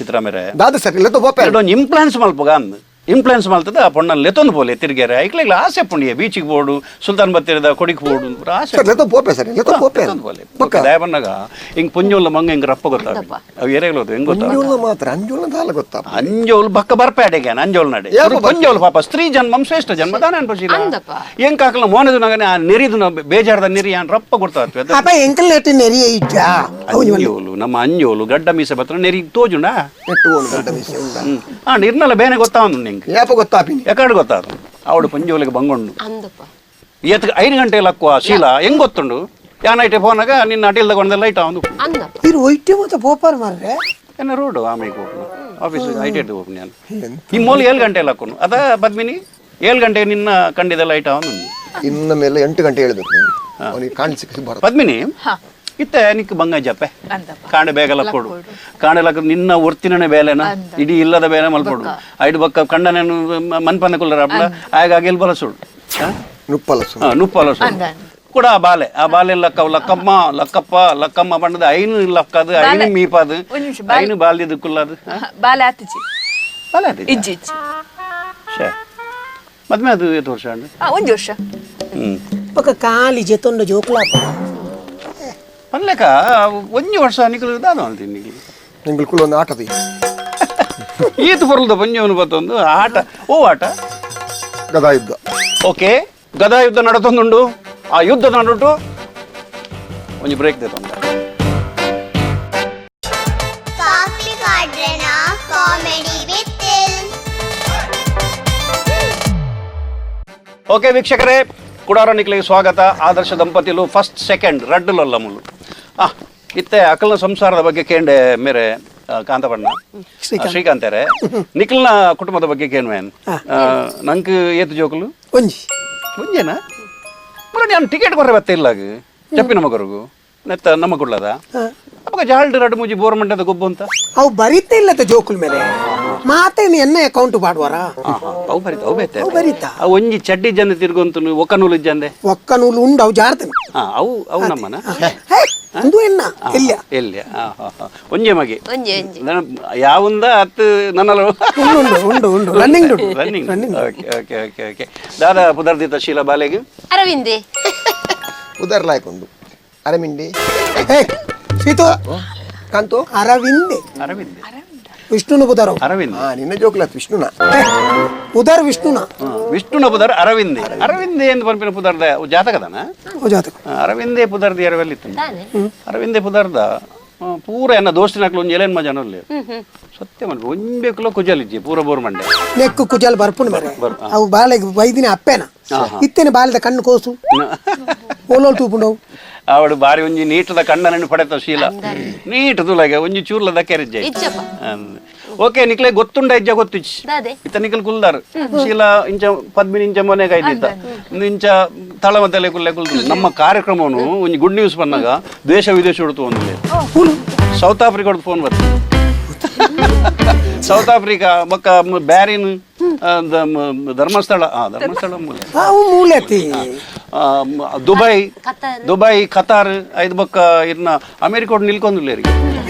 ಸಿದ್ದರಾಮಯ್ಯ ದಾದ ಸರ್ ಇಲ್ಲ ತೋಪೆ ಒಂಜಿ ಇಂಪ್ಲಾನ್ಸ್ ಮಲ್ಪುಗ ಅಂದ್ ಇನ್ಫ್ಲುಯೆನ್ಸ್ ಮಲ್ತದ ಆ ಪೊಣ್ಣನ್ ಲೆತ್ತೊಂದು ಪೋಲೆ ತಿರ್ಗ್ಯಾರೆ ಐಕ್ಲೆಗ್ಲ ಆಸೆ ಪುಣ್ಯ ಬೀಚಿಗೆ ಬೋಡು ಸುಲ್ತಾನ್ ಬತ್ತೇರಿದ ಕೊಡಿಗೆ ಬೋಡು ಆಸೆ ಸರ್ ಲೆತ್ತೊ ಪೋಪೆ ಸರ್ ಲೆತ್ತೊ ಪೋಪೆ ಪೋಲೆ ದಯ ಬಂದಾಗ ಹಿಂಗ್ ಪುಂಜೋಲ ಮಂಗ ಹಿಂಗ್ ರಪ್ಪ ಗೊತ್ತಾಗ ಅವು ಎರೆಗ್ಲ ಹೆಂಗ್ ಗೊತ್ತಾಗ ಅಂಜೋಲ ಮಾತ್ರ ಅಂಜೋಲ ದಾಲ ಗೊತ್ತಾ ಅಂಜೋಲ್ ಬಕ್ಕ ಬರ್ಪೆ ಅಡೆಗೆ ಅಂಜೋಲ್ ನಡೆ ಪುಂಜೋಲ್ ಪಾಪ ಸ್ತ್ರೀ ಜನ್ಮಂ ಶ್ರೇಷ್ಠ ಜನ್ಮ ದಾನ ಅನ್ಪಶೀಲ ಹೆಂಗ್ ಕಾಕಲ ಮೋನದು ಆ ನೆರಿದು ಬೇಜಾರದ ನೆರಿ ಯಾನ್ ರಪ್ಪ ಗೊತ್ತಾಗ್ತದೆ ಅಪ್ಪ ಎಂಕಲ್ ನೆಟ್ಟು ನೆರಿಯ ಇಜ್ಜಾ ಅಂಜೋಲು ನಮ್ಮ ಅಂಜೋಲು ಗಡ್ಡ ಮೀಸೆ ಬತ್ರ ನೆರಿ ತೋಜುಂಡ ನೆಟ್ಟು ಗಡ್ಡ ಮೀಸೆ ಉಂಡ ಆ ನಿರ್ನಲ ಬೇನೆ ಗೊತ್ತಾವನು ನಿಂಗೆ ಯಾಪ ಗೊತ್ತಾಪಿನಿ ಯಾಕಾಡು ಗೊತ್ತಾದು ಅವಡು ಪಂಜೋಲಿಗೆ ಬಂಗೊಂಡು ಅಂದಪ್ಪ ಏತ್ 5 ಗಂಟೆ ಲಕ್ಕುವ ಶೀಲ ಹೆಂಗ್ ಗೊತ್ತುಂಡು ಯಾನೈಟೆ ಫೋನಾಗ ನಿನ್ನ ಅಟಿಲ್ ತಗೊಂಡೆಲ್ಲ ಐಟ ಅವನು ಅಂದಪ್ಪ ಇರು ಒಯ್ಟೆ ಮತ್ತೆ ಪೋಪಾರ್ ಮಾರ್ರೆ ಎನ್ನ ರೋಡು ಆಮೇಲೆ ಹೋಗ್ನು ಆಫೀಸ್ ಐಟೆ ಹೋಗ್ನಿ ನಾನು ಈ ಮೂಲ 7 ಗಂಟೆ ಲಕ್ಕುನು ಅದ ಪದ್ಮಿನಿ 7 ಗಂಟೆಗೆ ನಿನ್ನ ಕಂಡಿದೆಲ್ಲ ಐಟ ಅವನು ಇನ್ನ ಮೇಲೆ 8 ಗಂಟೆ ಹೇಳ್ಬೇಕು ನೀನು ಅವನಿಗೆ ಕಾಣಿಸಿಕ್ಕೆ ಬರ ಪದ್ಮಿನಿ ಇತ್ತೆ ನಿಕ್ ಬಂಗ ಜಪ್ಪೆ ಕಾಂಡೆ ಬೇಗ ಲಕ್ಕೋಡು ಕಾಂಡೆ ಲಕ್ಕ ನಿನ್ನ ಒರ್ತಿನೇ ಬೇಲೆನ ಇಡೀ ಇಲ್ಲದ ಬೇಲೆ ಮಲ್ಪೋಡು ಐಡು ಬಕ್ಕ ಕಂಡನೇನು ಮನ್ಪನ್ನ ಕುಲ್ಲರ ಆಗ ಎಲ್ಲಿ ಬಲಸುಡು ನುಪ್ಪಲಸು ನುಪ್ಪಲಸು ಕೂಡ ಆ ಬಾಲೆ ಆ ಬಾಲೆ ಲಕ್ಕ ಲಕ್ಕಮ್ಮ ಲಕ್ಕಪ್ಪ ಲಕ್ಕಮ್ಮ ಬಣ್ಣದ ಐನು ಲಕ್ಕದು ಐನು ಮೀಪಾದು ಐನು ಬಾಲ್ಯದ ಕುಲ್ಲದು ಬಾಲೆ ಆತಿಜಿ ಬಾಲೆ? ಇಜ್ಜಿ ಇಜ್ಜಿ. ಶೇ, ಮದ್ಮೆ ಅದು ಏತ್ ವರ್ಷ ಅಂಡ್? ಒಂಜಿ ವರ್ಷ. ಪಕ್ಕ ಖಾಲಿ ಜೆತೊಂಡ ಜೋಕ್ಲಾಪ ಪನ್ಲೆಕ ಒಂಜಿ ವರ್ಷ ನಿಕಲು ದಾದ ಅಂತೀನಿ ನಿಕಲು ನಿಂಗಳು ಕುಲ ಒಂದು ಆಟದಿ ಈತ ಬರಲ್ದ ಪಂಜವನು ಬತ್ತೊಂದು ಆಟ. ಓ ಆಟ ಗದಾ ಯುದ್ಧ. ಓಕೆ, ಗದಾ ಯುದ್ಧ ನಡತೊಂದುಂಡು. ಆ ಯುದ್ಧ ನಡುಟು ಒಂಜಿ ಬ್ರೇಕ್ ದೇತೊಂದ. ಕಾಫಿ ಕಾಡ್ರೆನ comedy with. Okay ವೀಕ್ಷಕರೇ, ಕುಡಾರ ನಿಕ್ಲಿಗೆ ಸ್ವಾಗತ. ಆದರ್ಶ ದಂಪತಿಲು ಫಸ್ಟ್ ಸೆಕೆಂಡ್ ರಡ್ಡುಲಲ್ಲ ಮುಲ್ಲು. ಇತ್ತೆ ಅಕಲ್ನ ಸಂಸಾರದ ಬಗ್ಗೆ ಕೇಂಡೆ ಮೇರೆ ಕಾಂತಬಣ್ಣ ಶ್ರೀಕಾಂತರೆ ನಿಖಲ್ನ ಕುಟುಂಬದ ಬಗ್ಗೆ ಕೇನ್ವೇನ್. ನಂಗೆ ಏತು ಜೋಕುಲು? ಒಂಜಿ. ಒಂಜೇನಾ? ಬರ ನಾನು ಟಿಕೆಟ್ ಕೊರ್ರೆ ಬತ್ತೆ ಇಲ್ಲಾಗ ಚಪ್ಪಿನ ಮಗರಿಗು ನೆತ್ತ ನಮ್ಮ ಕುಳ್ಳದ ಅಪ್ಪಗ ಜಾಲ್ಡ್ ರಡ್ಡು ಮೂಜಿ ಬೋರ್ ಮಂಟದ ಗೊಬ್ಬು ಅಂತ ಅವು ಬರೀತಾ ಇಲ್ಲದ ಜೋಕುಲ್ ಮೇಲೆ ಮಾತೇನು ಎನ್ನ ಅಕೌಂಟ್ ಪಾಡುವಾರ? ಅವು ಬರೀತ, ಅವು ಬೇತೆ. ಅವು ಬರೀತಾ. ಅವು ಒಂಜಿ ಚಡ್ಡಿ ಜನ ತಿರ್ಗೊಂತು ಒಕ್ಕ ನೂಲು ಇಜ್ಜಂದೆ. ಒಕ್ಕ ನೂಲು ಉಂಡು ಅವು ಜಾರ್ತನೆ. ಅವು ಅವು ನಮ್ಮನ ಅಂದು ಎನ್ನ ಎಲ್ಲಿಯ ಎಲ್ಲಿಯ ಒಂಜೆ ಮಗೆ ಒಂಜೆ ಒಂಜೆ ಯಾവുಂದ ಅತ್ತು ನನ್ನಲ್ಲ ಉಂಡು ಉಂಡು ಉಂಡು running running. Okay okay okay okay. ದಾದಾ ಪುದರ್ದಿತ ಶೀಲಾ ಬಾಲೆಗೆ ಅರವಿಂದೆ ಉದರ್ಲಾಯ್ಕೊಂಡು ಅರವಿಂದೆ. ಹೇ ಸೀತು ಕಾಂತು ಅರವಿಂದೆ. ಅರವಿಂದೆ ವಿಷ್ಣುನ ಪುದರ್ ಅರವಿಂದ. ನಿನ್ನ ಜೋಕ್ಲತ್ ವಿಷ್ಣುನ ಉದರ್ ವಿಷ್ಣುನ ವಿಷ್ಣುನ ಪುದರ್ ಅರವಿಂದೆ. ಅರವಿಂದೆ ಎಂದು ಪನ್ಪಿನ ಪುದರ್ದ ಜಾತಕದನ ಜಾತಕ ಅರವಿಂದೆ ಪುದರ್ದ ಎರವೆಲ್ಲಿತ್ತು ಅರವಿಂದೆ ಪುದರ್ದ ಪೂರ ಎನ್ನ ದೋಸ್ತಿನಾಕ್ಲು ಒಂಜಿ ಎಲೆನ್ ಮಜಾನ ಉಲ್ಲೆ ಸತ್ಯ ಮನ್ಪು ಒಂಜಿ ಕಿಲೋ ಕುಜಲ್ ಇಜ್ಜಿ ಪೂರ ಬೋರ್ ಮಂಡೆ ನೆಕ್ಕು ಕುಜಲ್ ಬರ್ಪುಣ ಮರೆ ಅವು ಬಾಲೆಗೆ ವೈದಿನ ಅಪ್ಪೇನ ಇತ್ತೇನೆ ಬಾಲೆದ ಕಣ್ಣು ಕೋಸು ಓಲೋಲ್ ತೂಪುಂಡವು ಅವಳು ಬಾರಿ ಒಂಜಿ ನೀಟದ ಕಣ್ಣನನ್ನು ಪಡೆತ ಶೀಲ ನೀಟ್ ತುಲಾಗೆ ಒಂಜಿ ಚೂರ್ಲದ ಕೆರೆಜ್ಜೆ. ಓಕೆ ನಿಕ್ಲೆ ಗೊತ್ತುಂಡ ಇಜ್ಜ ಗೊತ್ತಿಚ್ಚಿ ಇತ್ತ ನಿಕಲ್ ಕುಲ್ದಾರ್ ಶೀಲಾ ಇಂಚ ಪದ್ಮಿನಿ ಇಂಚ ಮನೆ ಕಾಯ್ದಿತ್ತ ಇಂಚ ತಳಮತಲೆ ಕುಲ್ಲೆ ಕುಲ್ದು ನಮ್ಮ ಕಾರ್ಯಕ್ರಮವನ್ನು ಒಂಜಿ ಗುಡ್ ನ್ಯೂಸ್ ಬಂದಾಗ ದೇಶ ವಿದೇಶ ಹೊಡ್ತು ಒಂದು south Africa phone ಬರ್ತದೆ. ಸೌತ್ ಆಫ್ರಿಕಾ ಬೊಕ್ಕ ಬ್ಯಾರಿನ್ ಧರ್ಮಸ್ಥಳ ಧರ್ಮಸ್ಥಳ ಮೂಲೆ Dubai Dubai Qatar ಐದು ಬೊಕ್ಕ ಇರ್ನ ಅಮೆರಿಕ ನಿಲ್ಕೊಂದಿಲ್ಲ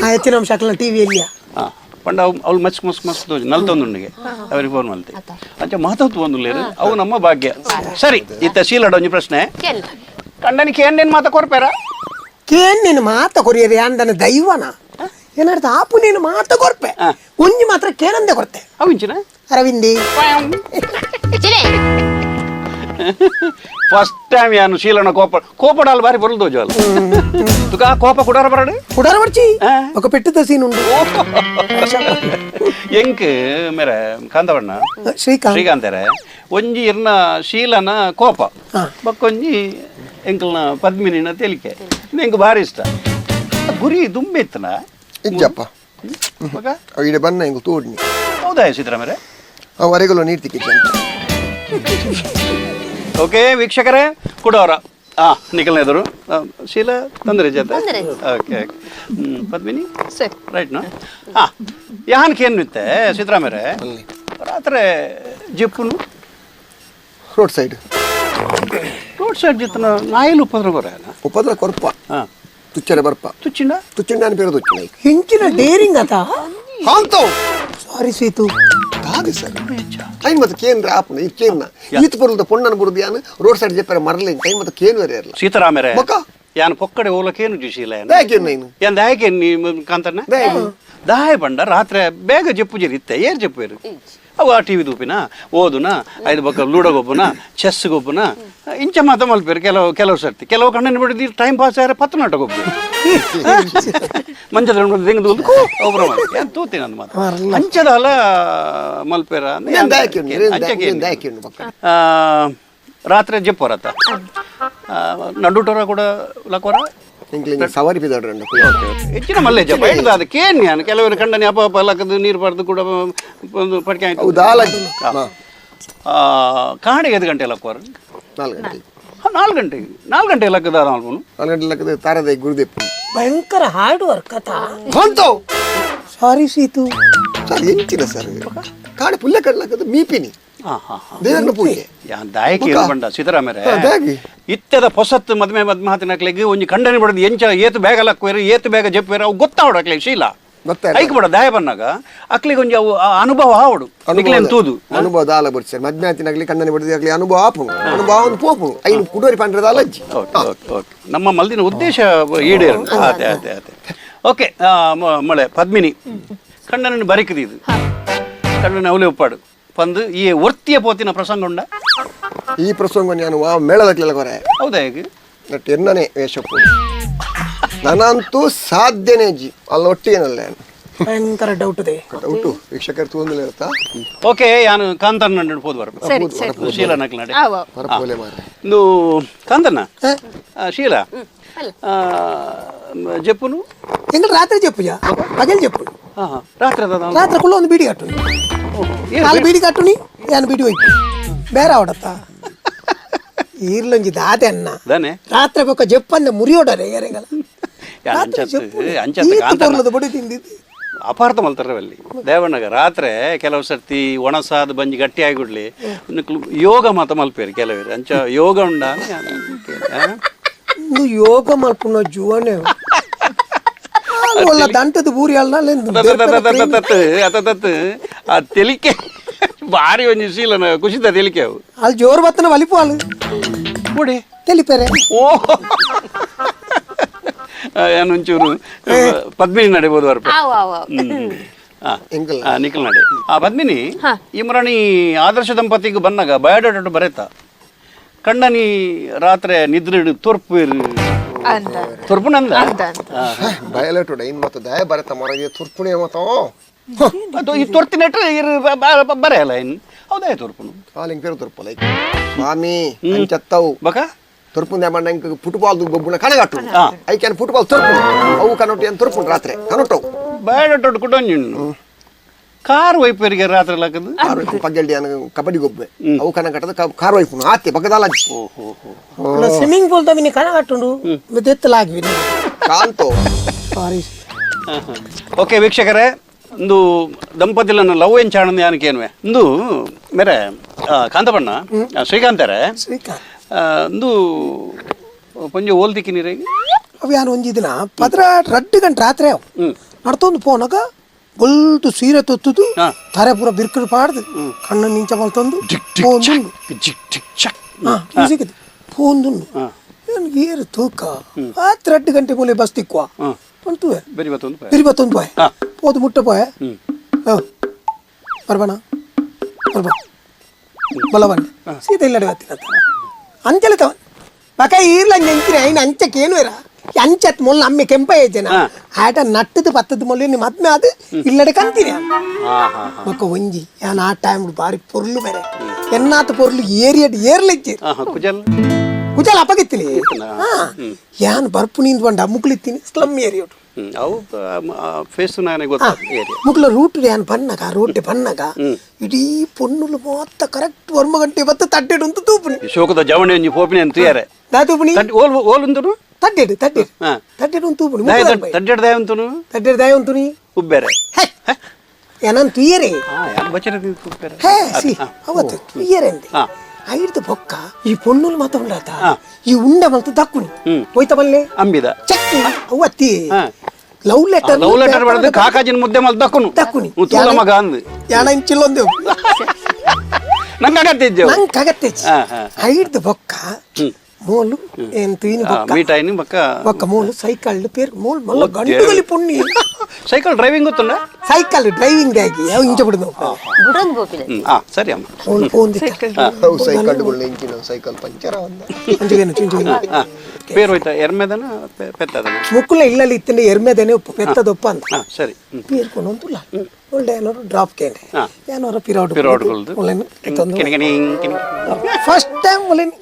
ಹೆಚ್ಚಿನ ಅಂಶ ಟಿವಿ ಎಲ್ಲಿಯ ಪಂಡ ಅವು ಅವ್ಳು ಮಸ್ಕ್ ಮಸ್ಕ್ ಮಸ್ಕ್ ತೋಜಿ ನಲ್ತೊಂದುಂಡಿಗೆ ಅವ್ರಿಗೆ ಫೋನ್ ಮಲ್ತೆ ಅಂಚ ಮಾತಾಡ್ತು ಬಂದುಲ್ಲೇರು ಅವು ನಮ್ಮ ಭಾಗ್ಯ. ಸರಿ ಇತ್ತ ಶೀಲಡ ಒಂಜಿ ಪ್ರಶ್ನೆ ಕಂಡನಿಗೆ ಏನೇನು ಮಾತ ಕೊರ್ಪೇರ? ಕೇನ್ ನೀನು ಮಾತ ಕೊರಿಯರಿ ಅಂದನ ದೈವನ ಏನಾರ್ಥ ಆಪು ನೀನು ಮಾತ ಕೊರ್ಪೆ ಒಂಜಿ ಮಾತ್ರ ಕೇನಂದೆ ಕೊರ್ತೆ ಅವು ಇಂಚಿನ ಅರವಿಂದಿ. ಫಸ್ಟ್ ಟೈಮ್ ಯಾನು ಶೀಲನ ಕೋಪ ಕೋಪಡಾಲ್ ಬಾರಿ ಬರಲ್ದು ಜೋಲ್ ತುಕ ಕೋಪ ಕುಡಾರ ಬರಡು ಕುಡಾರ ಬರ್ಚಿ ఒక పెట్టిದ ಸೀನ್ ಉಂಡು ಎಂಕ್ ಮೇರೆ ಕಾಂತವಣ್ಣ ಶ್ರೀಕಾಂತ್ ಶ್ರೀಕಾಂತರೆ ಒಂಜಿ ಇರ್ನ ಶೀಲನ ಕೋಪ ಬಕ್ಕೊಂಜಿ ಎಂಕಲ್ನ ಪದ್ಮಿನಿನ ತೇಲಿಕೆ ಎಂಕ್ ಭಾರಿ ಇಷ್ಟ ಗುರಿ ದುಂಬೆ ಇತ್ತನ ಇಜ್ಜಪ್ಪ ಈಡೆ ಬನ್ನ ಎಂಕ್ ತೋಡ್ನಿ. ಹೌದಾ ಸಿದ್ದರಾಮಯ್ಯ? ಅವು ನೀರು ತಿಕ್ಕಿಚ್ಚ. ಓಕೆ ವೀಕ್ಷಕರೇ ಕುಡೋರ ನಿಖಲ್ನ ಎದುರು ಶೀಲಾ ತೊಂದರೆ ಜೊತೆ. ಓಕೆ ಓಕೆ ಪದ್ಮಿನಿ ಸರಿ ರೈಟ್ ನಾ. ಯಾನ್ ಕೇನ್ನಿತ್ತೆ ಸಿದ್ದರಾಮಯ್ಯ ರಾತ್ರಿ ಜಿಪ್ಪುನು road side road side ಜಿತ್ತನ ನಾಯಿಲು ಉಪದ್ರ ಬರ ಉಪದ್ರ ಕೊರ್ಪ ತುಚ್ಚರೆ ಬರ್ಪ ತುಚ್ಚಿಂಡ ತುಚ್ಚಿಂಡ అని పేరు ತುಚ್ಚಿನ ಹಿಂಚಿನ ಡೇರಿಂಗ್ ಅತ ಕಾಂತವ್ ಸಾರಿ ಸೀತು ಕಾದು ಸರ್ ಐನ್ ಮತ್ತೆ ಕೇಂದ್ರ ಆಪುನ ಈ ಕೇಂದ್ರ ಈತ ಬರುದ ಪೊಣ್ಣನ ಬರುದ ಯಾನು ರೋಡ್ ಸೈಡ್ ಜೆಪ್ಪರೆ ಮರಲೆ ಐನ್ ಮತ್ತೆ ಕೇನು ಬೇರೆ ಇರಲ್ಲ ಸೀತಾರಾಮರೇ ಬೊಕ್ಕ ಯಾನ್ ಪೊಕ್ಕಡೆ ಓಲಕೇನು ಜುಶೀಲ ದಾಯಕೇನು ನೀನು ಯಾನ್ ದಾಯಕೇನು ನೀ ಕಾಂತಣ್ಣ ದಾಯ ಬಂಡ ರಾತ್ರಿ ಬೇಗ ಜಪ್ಪು ಜರಿ ಇತ್ತೆ ಏರ್ ಜಪ್ಪು ಅವು ಆ ಟಿವಿ ದೂಪಿನ ಓದುನ ಐದು ಬೊಕ್ಕ ಲೂಡೋ ಗೊಬ್ಬನ ಚೆಸ್ ಗೊಬ್ಬನ ಇಂಚ ಮಾತ ಮಲ್ಪೇರು ಕೆಲವು ಕೆಲವು ಸರ್ತಿ ಕೆಲವು ಕಣ್ಣನ್ನು ಬಿಡಿದಿ ಟೈಮ್ ಪಾಸ್ ಆದ್ರೆ ಪತ್ತನಾಟ ಗೊಬ್ಬ ಮಂಚದ ಒಬ್ಬರ ಏನ್ ತೂತೀನಿ ಅಂದ್ ಮಾತು ಅಂಚದಲ್ಲ ಮಲ್ಪೇರ ರಾತ್ರಿ ಜಪ್ಪೋರತ್ತ ನಡುಟೋರ ಕೂಡ ಲಕೋರ ಸವಾರಿ ಹೆಚ್ಚಿನ ಮಲ್ಲೆ ಜಪ್ಪ ಹಿಡ್ದು ಅದಕ್ಕೆ ಏನು ನಾನು ಕೆಲವರು ಕಂಡನೆ ಅಪ್ಪ ಅಪ್ಪ ಲಕ್ಕದು ನೀರು ಬಾರ್ದು ಕೂಡ ಒಂದು ಪಟ್ಕೆ ಆಯ್ತು ಕಾಡಿಗೆ 5 ಗಂಟೆ ಲಕ್ಕೋರ 4 ಗಂಟೆ 4 ಗಂಟೆ 4 ಗಂಟೆ ಲಕ್ಕದ 4 ಗಂಟೆ ಲಕ್ಕದ ತಾರದೆ ಗುರುದೇಪ್ ಭಯಂಕರ ಹಾರ್ಡ್ ವರ್ಕ್ ಅತ ಸಾರಿ ಸೀತು ಸರ್ ಎಂಚಿನ ಸರ್ ಕಾಡು ಪುಲ್ಲೆ ಕಡ್ಲಕ್ಕದ ಮೀಪಿನಿ ದೇವರನ್ನ ಪೂಜೆ ದಾಯಕಿ ಬಂಡ ಸೀತಾರಾಮರೇ ಇತ್ತದ ಪೊಸತ್ತು ಮದ್ಮೆ ಮದ್ಮಾತಿನಕ್ಲೆಗ್ ಒಂಜಿ ಖಂಡನೆ ಬಡದು ಎಂಚ ಏತು ಬೇಗ ಲಕ್ಕುವೇರು ಏತು ಬೇಗ ಜಪ್ಪುವೇರು ಅವು ಗೊತ್ತಾವಡಕ್ಲೆ ಶೀಲ ಐಕ್ ಬಡ ದಾಯ ಬನ್ನಾಗ ಅಕ್ಲಿಗೆ ಒಂಜಿ ಅವು ಅನುಭವ ಆವಡು ನಿಕ್ಲೇನ್ ತೂದು ಅನುಭವ ದಾಲ ಬಡ್ಸರ್ ಮದ್ಮೆ ಆತಿನಾಗ್ಲಿ ಕಣ್ಣನೆ ಬಡ್ದಾಗ್ಲಿ ಅನುಭವ ಆಪುಂಡು ಅನುಭವ ಒಂದು ಪೋಪುಂಡು ಐನು ಕುಡೋರಿ ಪಂಡ್ರದ ಅಲಜ್ಜಿ. Okay okay okay ನಮ್ಮ ಮಲ್ದಿನ ಉದ್ದೇಶ ಈಡೇರು. ಅದೇ ಅದೇ ಅದೇ ಓಕೆ. ಮಳೆ ಪದ್ಮಿನಿ ಕಣ್ಣನನ್ನು ಬರಿಕದಿದು ಕಣ್ಣನ ಅವಲೆ ಉಪ್ಪಾಡು ಪಂದು ಈ ಒರ್ತಿಯ ಪೋತಿನ ಪ್ರಸಂಗ ಉಂಡ ಈ ಪ್ರಸಂಗ ನಾನು ವಾ ಮೇಳದಕ್ಲೆಲ್ಲ ಕೊರೆ. ಹೌದಾ? ಹೇಗೆ ಬಟ್ ಎನ್ನನೇ ವೇಷಪ್ಪು ನಾನಂತೂ ಸಾಧ್ಯನೇ ಜಿ ಅಲ್ಲ ಒಟ್ಟಿಗೆನಲ್ಲ ಭಯಂಕರ ಡೌಟ್ ಇದೆ. ಡೌಟು ವೀಕ್ಷಕರು ತೂಂದಲೇ ಇರ್ತಾ. ಓಕೆ ಯಾನು ಕಾಂತಣ್ಣ ಪೋದು ಬರ್ಬೇಕು. ಸರಿ ಸರಿ ಶೀಲಾ ನಕ್ಲ ನಡೆ. ಪರಪೋಲೆ ಮಾರ್ರೆ. ಇಂದು ಕಾಂತಣ್ಣ ಶೀಲಾ ಜಪ್ಪುನು ಎಂಗ್ಳು ರಾತ್ರಿ ಜಪ್ಪುಜ ಪಗಲ್ ಜಪ್ಪು. ರಾತ್ರಿ ರಾತ್ರಿ ಕುಳ್ಳ ಒಂದು ಬೀಡಿ ಕಟ್ಟುನಿ ನಾಲ್ ಬೀಡಿ ಕಟ್ಟುನಿ ಯಾನು ಬೀಡಿ ಹೋಯ್ತು ಬೇರೆ ಅವಡತ್ತ ಈರ್ಲೊಂಜಿ ದಾದೆ ಅನ್ನ ರಾತ್ರಿ ಬೊಕ್ಕ ಜಪ್ಪಂದ ಮುರಿಯೋಡರೆ ಯಾರಿಗಲ್ಲ ಬಡಿ ತಿಂದಿದ್ದು ಅಪಾರ್ಥ ಮಲ್ತಾರೆ ಅಲ್ಲಿ ದೇವಣ್ಣಗ. ರಾತ್ರಿ ಕೆಲವು ಸರ್ತಿ ಒಣಸಾದ ಬಂಜಿ ಗಟ್ಟಿ ಆಗಿಬಿಡ್ಲಿ ಯೋಗ ಮಾತ ಮಲ್ಪೇರಿ ಕೆಲವರು ಅಂಚ ಯೋಗ ಉಂಡ ಯೋಗ ಮಲ್ಪುನ ಜೀವನೇ ದಂಟದ ಬೂರಿ ಅಲ್ಲ ಆ ತೆಲಿಕೆ ಭಾರಿ ಒಂಜಿ ಶೀಲನ ಖುಷಿದ ತೆಲಿಕೆ ಅವು ಅಲ್ಲಿ ಜೋರು ಬತ್ತನ ವಲಿಪು ಅಲ್ಲ ಕೊಡಿ ತೆಲಿಪೇರೆ. ಓ ಏನೊಂಚೂರು ಪದ್ಮಿನಿ ನಡಿಬೋದು ವರ್ಪ ನಿಖಲ್ ನಡೆ. ಆ ಪದ್ಮಿನಿ ಇಮ್ರಾಣಿ ಆದರ್ಶ ದಂಪತಿಗೆ ಬನ್ನಾಗ ಬಯೋಡಾಟಾ ಬರೆತ ಕಣ್ಣನಿ ರಾತ್ರಿ ನಿದ್ರೆ ತೋರ್ಪು ತುರ್ಪುನಂದ ಬಯಲಟು ಇನ್ ಮತ್ತೆ ದಯ ಬರತ ಮರಗೆ ತುರ್ಪುಣೆ ಮತ್ತ ಈ ತುರ್ತಿನೆಟ್ರೆ ಬರೆಯಲ್ಲ ಇನ್ ಹೌದಾ ತುರ್ಪುನು ಕಾಲಿಂಗ್ ಪೇರು ತುರ್ಪಲ್ಲ ಸ್ವಾಮಿ ಅಂಚತ್ತವು ಬಕ ತುರ್ಪುನ ಮಂಡ ಇಂಕ ಫುಟ್ಬಾಲ್ ಗೊಬ್ಬುನ ಕಣಗಟ್ಟು ಐಕ್ಯಾನ್ ಫುಟ್ಬಾಲ್ ತುರ್ಪುನು ಅವು ಕನೊಟ್ಟು ಏನು ತುರ್ಪುನು ರಾತ್ರಿ ಕನೊಟ್ಟವು ಬಯೋಡಾಟಾ ಕುಟೊಂಜು ಕಾರ್ ವೈಪರಿಗೆ ರಾತ್ರಿ ಲಾಕದು ಕಾರ್ ವೈಪು ಪಗ್ಗಲ್ಡಿ ಅನ ಕಬಡ್ಡಿ ಗೊಬ್ಬೆ ಅವು ಕಣಗಟ್ಟದ ಕಾರ್ ವೈಪುನು ಆತೆ ಬಗದಾಲ. ಸ್ವಿಮ್ಮಿಂಗ್ ಪೂಲ್ ತಮಿನಿ ಕಣಗಟ್ಟುಂಡು ದೆತ್ತಲಾಗಿ ಕಾಂತೋ ಸಾರಿ. ಓಕೆ ವೀಕ್ಷಕರೇ ಒಂದು ದಂಪತಿಲನ್ನು ಲವ್ ಎಂಚಾಣಂದು ಯಾನಕೇನುವೆ ಇಂದು ಮೇರೆ ಕಾಂತಪಣ್ಣ ಶ್ರೀಕಾಂತರೇ ಶ್ರೀಕಾಂತ್ ಒಂದು ಪಂಜೆ ಓಲ್ದಿಕ್ಕಿ ನೀರಿಗೆ ಅವು ಯಾನು ಒಂಜಿ ದಿನ ಪದ್ರ ರಡ್ಡು ಗಂಟೆ ರಾತ್ರಿ ಅವು ನಡ್ತೊಂದು ಪೋನಾಗ ಬೊಲ್ದು ಸೀರೆ ತೊತ್ತುದು ತರೆ ಪೂರ ಬಿರ್ಕುಡು ಪಾಡ್ದು ಕಣ್ಣು ನಿಂಚ ಮಲ್ತೊಂದು ಪೋಂದುಂಡು ಪೋಂದುಂಡು ಏರು ತೂಕ ಆತ್ 2 ಗಂಟೆ ಮೂಲೆ ಬಸ್ ತಿಕ್ಕುವ ಪಂತುವೆ ಬೆರಿ ಬತ್ತೊಂದು ಪೋಯೆ ಪೋದು ಮುಟ್ಟ ಪೋಯೆ ಬರ್ಬಣ ಬರ್ಬ ಬಲವಣ್ಣ ಸೀತೆ ಇಲ್ಲಡೆ ಬತ್ತಿನ ಅಂಚಲೆ ತವ ಬಕ ಈರ್ಲ ಅಂಚಿನ ಐನ ಅಂಚಕ್ಕೆ ಏನು ಇರ ಅಂಚತ್ ಮೊಲ್ಲ ಅಮ್ಮೆ ಕೆಂಪ ಏಜನ ಆಟ ನಟ್ಟದು ಪತ್ತದ ಮೊಲ್ಲ ನಿಮ್ಮ ಮದ್ಮೆ ಅದು ಇಲ್ಲಡೆ ಕಂತೀನಿ ಮಕ್ಕ ಒಂಜಿ ಯಾನ್ ಆ ಟೈಮ್ ಬಾರಿ ಪೊರ್ಲು ಬೇರೆ ಎನ್ನಾತ ಪೊರ್ಲು ಏರಿಯಟ್ ಏರ್ಲಿಚ್ಚಿ ಕುಜಲ್ ಅಪಗಿತ್ತಿನಿ ಯಾನ್ ಬರ್ಪು ನಿಂದು ಬಂಡ ಮುಕ್ಲಿತ್ತೀನಿ ಸ್ಲಮ್ ಏರಿಯೋಟು ಅವು ಫೇಸ್ ನಾನೇ ಗೊತ್ತ ಮುಕ್ಲ ರೂಟ್ ಯಾನ್ ಬಣ್ಣಗ ರೋಟೆ ಬಣ್ಣಗ ಇಡೀ ಪೊನ್ನುಲು ಮೊತ್ತ ಕರೆಕ್ಟ್ ವರ್ಮ ಗಂಟೆ ಬತ್ತ ತಟ್ಟೆಡು ಅಂತ ತೂಪುನಿ ಶೋಕದ ಜವಣಿ ಒಂಜಿ ಪೋಪಿನಿ ಅಂತ ತುಯಾರೆ ದಾ ತೂಪುನಿ ಓಲ್ ಓಲ್ ಉಂತುನು ತಟ್ಟೆಡು ತಟ್ಟೆಡು ತಟ್ಟೆಡು ಅಂತ ತೂಪುನಿ ತಟ್ಟೆಡು ದಾಯ ಉಂತುನು ತಟ್ಟೆಡು ದಾಯ ಉಂತುನಿ ಉಬ್ಬೇರೆ ಏನನ್ ತುಯರೆ ಬಚ್ಚರ ಉಬ್ಬೇರೆ ಹೇ ಸಿ ಅವತ್ತು ತುಯರೆ ಅಂದೆ ಐದು ಬೊಕ್ಕ ಈ ಪೊನ್ನುಲು ಮಾತ ಉಂಡಾತ ಈ ಉಂಡ ಮಲ್ತು ದಕ್ಕುನಿ ಹೋಯ್ತ ಬಲ್ಲೆ ಅಂಬಿದ ಚಕ್ಕಿ ಅವತ್ತಿ love letter love letter ಬರೆದು ಕಾಕಾಜಿನ ಮುದ್ದೆ ಮಲ್ ದಕ್ಕುನು ದಕ್ಕುನಿ ತೂಲ ಮಗ ಅಂದು ಯಾಣ ಇಂಚಿಲ್ಲೊಂದು ನಂಗೆ ಅಗತ್ಯ ನಂಗೆ ಅಗತ್ಯ ಐದು ಬೊಕ್ಕ ಮೂಲು ಏನ್ ತೀನು ಬೊಕ್ಕ ಮೀಟ್ ಆಯ್ನಿ ಬೊಕ್ಕ ಬೊಕ್ಕ ಮೂಲು ಸೈಕಲ್ ಪೇರ್ ಮೂಲು ಮಲ್ಲ ಗಂಟುಗಲಿ ಪುಣ್ಣಿ ಸೈಕಲ್ ಡ್ರೈವಿಂಗ್ ಗೊತ್ತುಂಡ ಸೈಕಲ್ ಡ್ರೈವಿಂಗ್ ಆಗಿ ಅವು ಇಂಚ ಬಿಡುದು ಬುಡೊಂದು ಬೋಪಿಲ ಸರಿ ಅಮ್ಮ ಮೂಲು ಫೋನ್ ಅವು ಸೈಕಲ್ ಇಂಚಿನ ಸೈಕಲ್ ಪಂಚರ್ ಅಂದ ಅಂಚುಗೇನು ಚುಂಚುಗೇನು ಪೇರು ಹೋಯ್ತಾ ಎರ್ಮೆದನ ಪೆತ್ತದನ ಮುಕ್ಕುಲ ಇಲ್ಲಲ್ಲಿ ಇತ್ತಿನ ಎರ್ಮೆದನೆ ಉಪ್ಪು ಪೆತ್ತದೊಪ್ಪ ಅಂತ ಸರಿ ಪೇರ್ಕೊಂಡು ಅಂತಲ್ಲ ಒಳ್ಳೆ ಏನಾರು ಡ್ರಾಪ್ ಕೇಂದ್ರ ಏನಾರು ಪಿರಾಡ್ ಫಸ್ಟ್ ಟೈಮ್ ಮೊಲೆನ್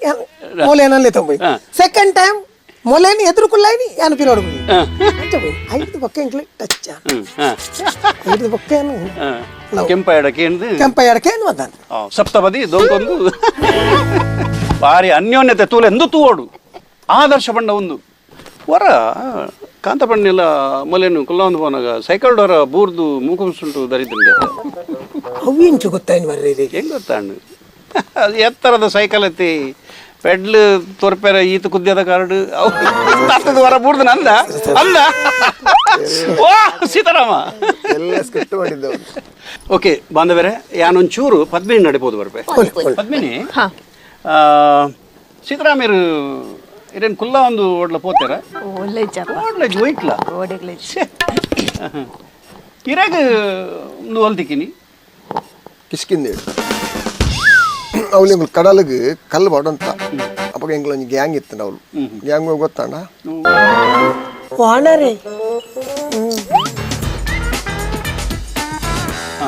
ಮೊಲೆನಲ್ಲಿ ತೊಂಬಿ ಸೆಕೆಂಡ್ ಟೈಮ್ ಮೊಲೆನ್ ಎದುರು ಕುಲ್ಲಾಯ್ನಿ ಯಾನು ಪಿರಾಡ್ ಹೋಗಿ ಐದು ಬೊಕ್ಕ ಎಂಕ್ಲೆ ಟಚ್ ಐದು ಬೊಕ್ಕ ಏನು ಕೆಂಪ ಎಡಕ್ಕೆ ಕೆಂಪ ಎಡಕ್ಕೆ ಏನು ಅಂತಾನೆ ಸಪ್ತಪದಿ ದೊಂಕೊಂದು ಭಾರಿ ಅನ್ಯೋನ್ಯತೆ ತೂಲೆ ಎಂದು ತೂವೋಡು ಆದರ್ಶ ಬಣ್ಣ ಒಂದು ವರ ಕಾಂತಪಣ್ಣೆಲ್ಲ ಮೊಲೆನು ಕುಲ್ಲ ಒಂದು ಪೋನಾಗ ಸೈಕಲ್ ಡೋರ ಬೂರ್ದು ಮೂಕುಂಸುಂಟು ದರಿದ್ರಂಗೆ ಅವು ಇಂಚು ಗೊತ್ತಾಯ್ನು ಬರ್ರಿ ಹೆಂಗೆ ಗೊತ್ತಾಣ್ಣು ಅದು ಎತ್ತರದ ಸೈಕಲ್ ಐತಿ ಪೆಡ್ಲ್ ತೋರ್ಪೆರ ಈತ ಕುದ್ಯದ ಕಾರ್ಡು ಅವು ವರ ಬೂರ್ದು ನಂದ ಅಂದ ವಾ ಸೀತಾರಾಮ ಎಲ್ಲ ಸ್ಕ್ರಿಪ್ಟ್ ಮಾಡಿದ್ದವು. ಓಕೆ ಬಾಂಧವರೇ, ಯಾನೊಂಚೂರು ಪದ್ಮಿನಿ ನಡಿಬೋದು ಬರ್ಬೆ. ಪದ್ಮಿನಿ, ಸೀತಾರಾಮರು ಇರೇನು ಕುಲ್ಲ ಒಂದು ಓಡ್ಲ ಪೋತಾರ? ಒಳ್ಳೆ ಜಪ ಓಡ್ಲ ಒಯ್ಟ್ಲ ಓಡೆಗ್ಲೆ. ಇರಾಗ ಒಂದು ಹೊಲ್ತಿಕ್ಕಿನಿ ಕಿಷ್ಕಿಂದೇಡು ಅವಳು ಎಂಗ್ಳು ಕಡಲಿಗೆ ಕಲ್ಲು ಬಾಡಂತ ಅಪ್ಪ ಎಂಗ್ಳು ಒಂಜಿ ಗ್ಯಾಂಗ್ ಇತ್ತು. ಅವಳು ಗ್ಯಾಂಗ್ ಗೊತ್ತಾಣ ವಾಣರೇ.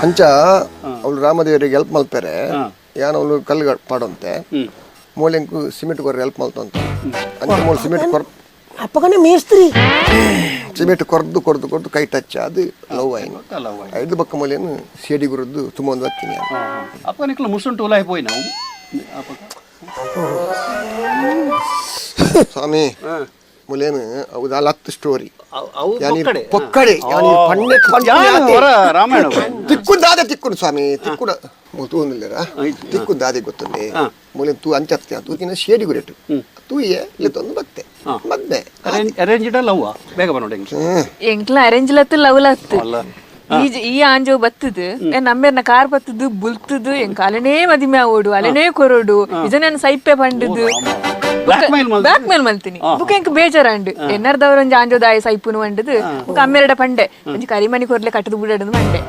ಅಂಚ ಅವಳು ರಾಮದೇವರಿಗೆ ಹೆಲ್ಪ್ ಮಲ್ಪೆರೆ, ಯಾನ್ ಅವಳು ಕಲ್ಲು ಪಾಡಂತೆ, ಮೂಲೆಂಕು ಸಿಮೆಂಟ್ ಕೊರ ಹೆಲ್ಪ್ ಮಲ್ತಂತ. ಅಂಚ ಮೂಲ ಸಿಮೆಂಟ್ ಕೊರ್ ಅಪ್ಪಗನೆ ಮೇಸ್ತ್ರಿ. ಸಿಮೆಂಟ್ ಕೊರ್ದು ಕೊರ್ದು ಕೊರ್ದು ಕೈ ಟಚ್ ಅದು ಲವ್ ಆಯ್ನು. ಐದು ಬಕ್ಕ ಮೂಲೆಯನ್ನು ಸೇಡಿ ಗುರುದ್ದು ತುಂಬ ಒಂದು ಹತ್ತೀನಿ. ಅಪ್ಪ ನಿಕ್ಲ ಮುಸುಂಟು ಉಲಾಯಿ ಪೋಯಿ ನಾವು ಸ್ವಾಮಿ ಮೂಲೇನು ಅವು ಹತ್ತು ಸ್ಟೋರಿ ಪೊಕ್ಕಡೆ ರಾಮಾಯಣ ತಿಕ್ಕು ದಾದೆ ತಿಕ್ಕುಡು ಸ್ವಾಮಿ ತಿಕ್ಕುಡ ತೂಂದಿಲ್ಲರ ತಿಕ್ಕು ದಾದೆ ಗೊತ್ತುಂಡೆ ಮೂಲೆ ತೂ ಅಂಚತ್ತೆ ತೂತಿನ ಶೇಡಿ ಗುರೆಟು ತೂಯೆ ಇಲ್ಲಿ ತಂದು ಬತ್ತೆ ಮದ್ದೆ ಅರೇಂಜ್ಡ್ ಲವ್ ಬೇಗ ಬರೋಣ. ಎಂಕ್ಲ ಅರೇಂಜ್ ಲತ್ತು ಲವ್ ಲತ್ತು. ಈ ಆಂಜೋ ಬತ್ತದು ನಮ್ಮೇರ್ನ ಕಾರ್ ಬತ್ತದು ಬುಲ್ತದು ಎಂಕ್ ಅಲನೇ ಮದಿಮೆ ಆವೋಡು ಅಲನೇ ಕೊರೋಡು ಇದನ್ನ ಸೈಪೆ ಪಂಡದು ಬ್ಲಾಕ್ ಮೇಲ್ ಮಲ್ತೀನಿ. ಬುಕ್ ಎಂಕ್ ಬೇಜಾರಂಡು ಎನ್ನರ್ದವ್ರ ಒಂಜಿ ಆಂಜೋ ದಾಯ ಸೈಪುನು ಅಂಡದು ಬುಕ್ ಅಮ್ಮೇರಡ ಪಂಡೆ ಒಂಜಿ ಕರಿಮಣಿ ಕೊರ್ಲೆ ಕಟ್ಟದು ಬುಡಡು ಮಂಡೆ.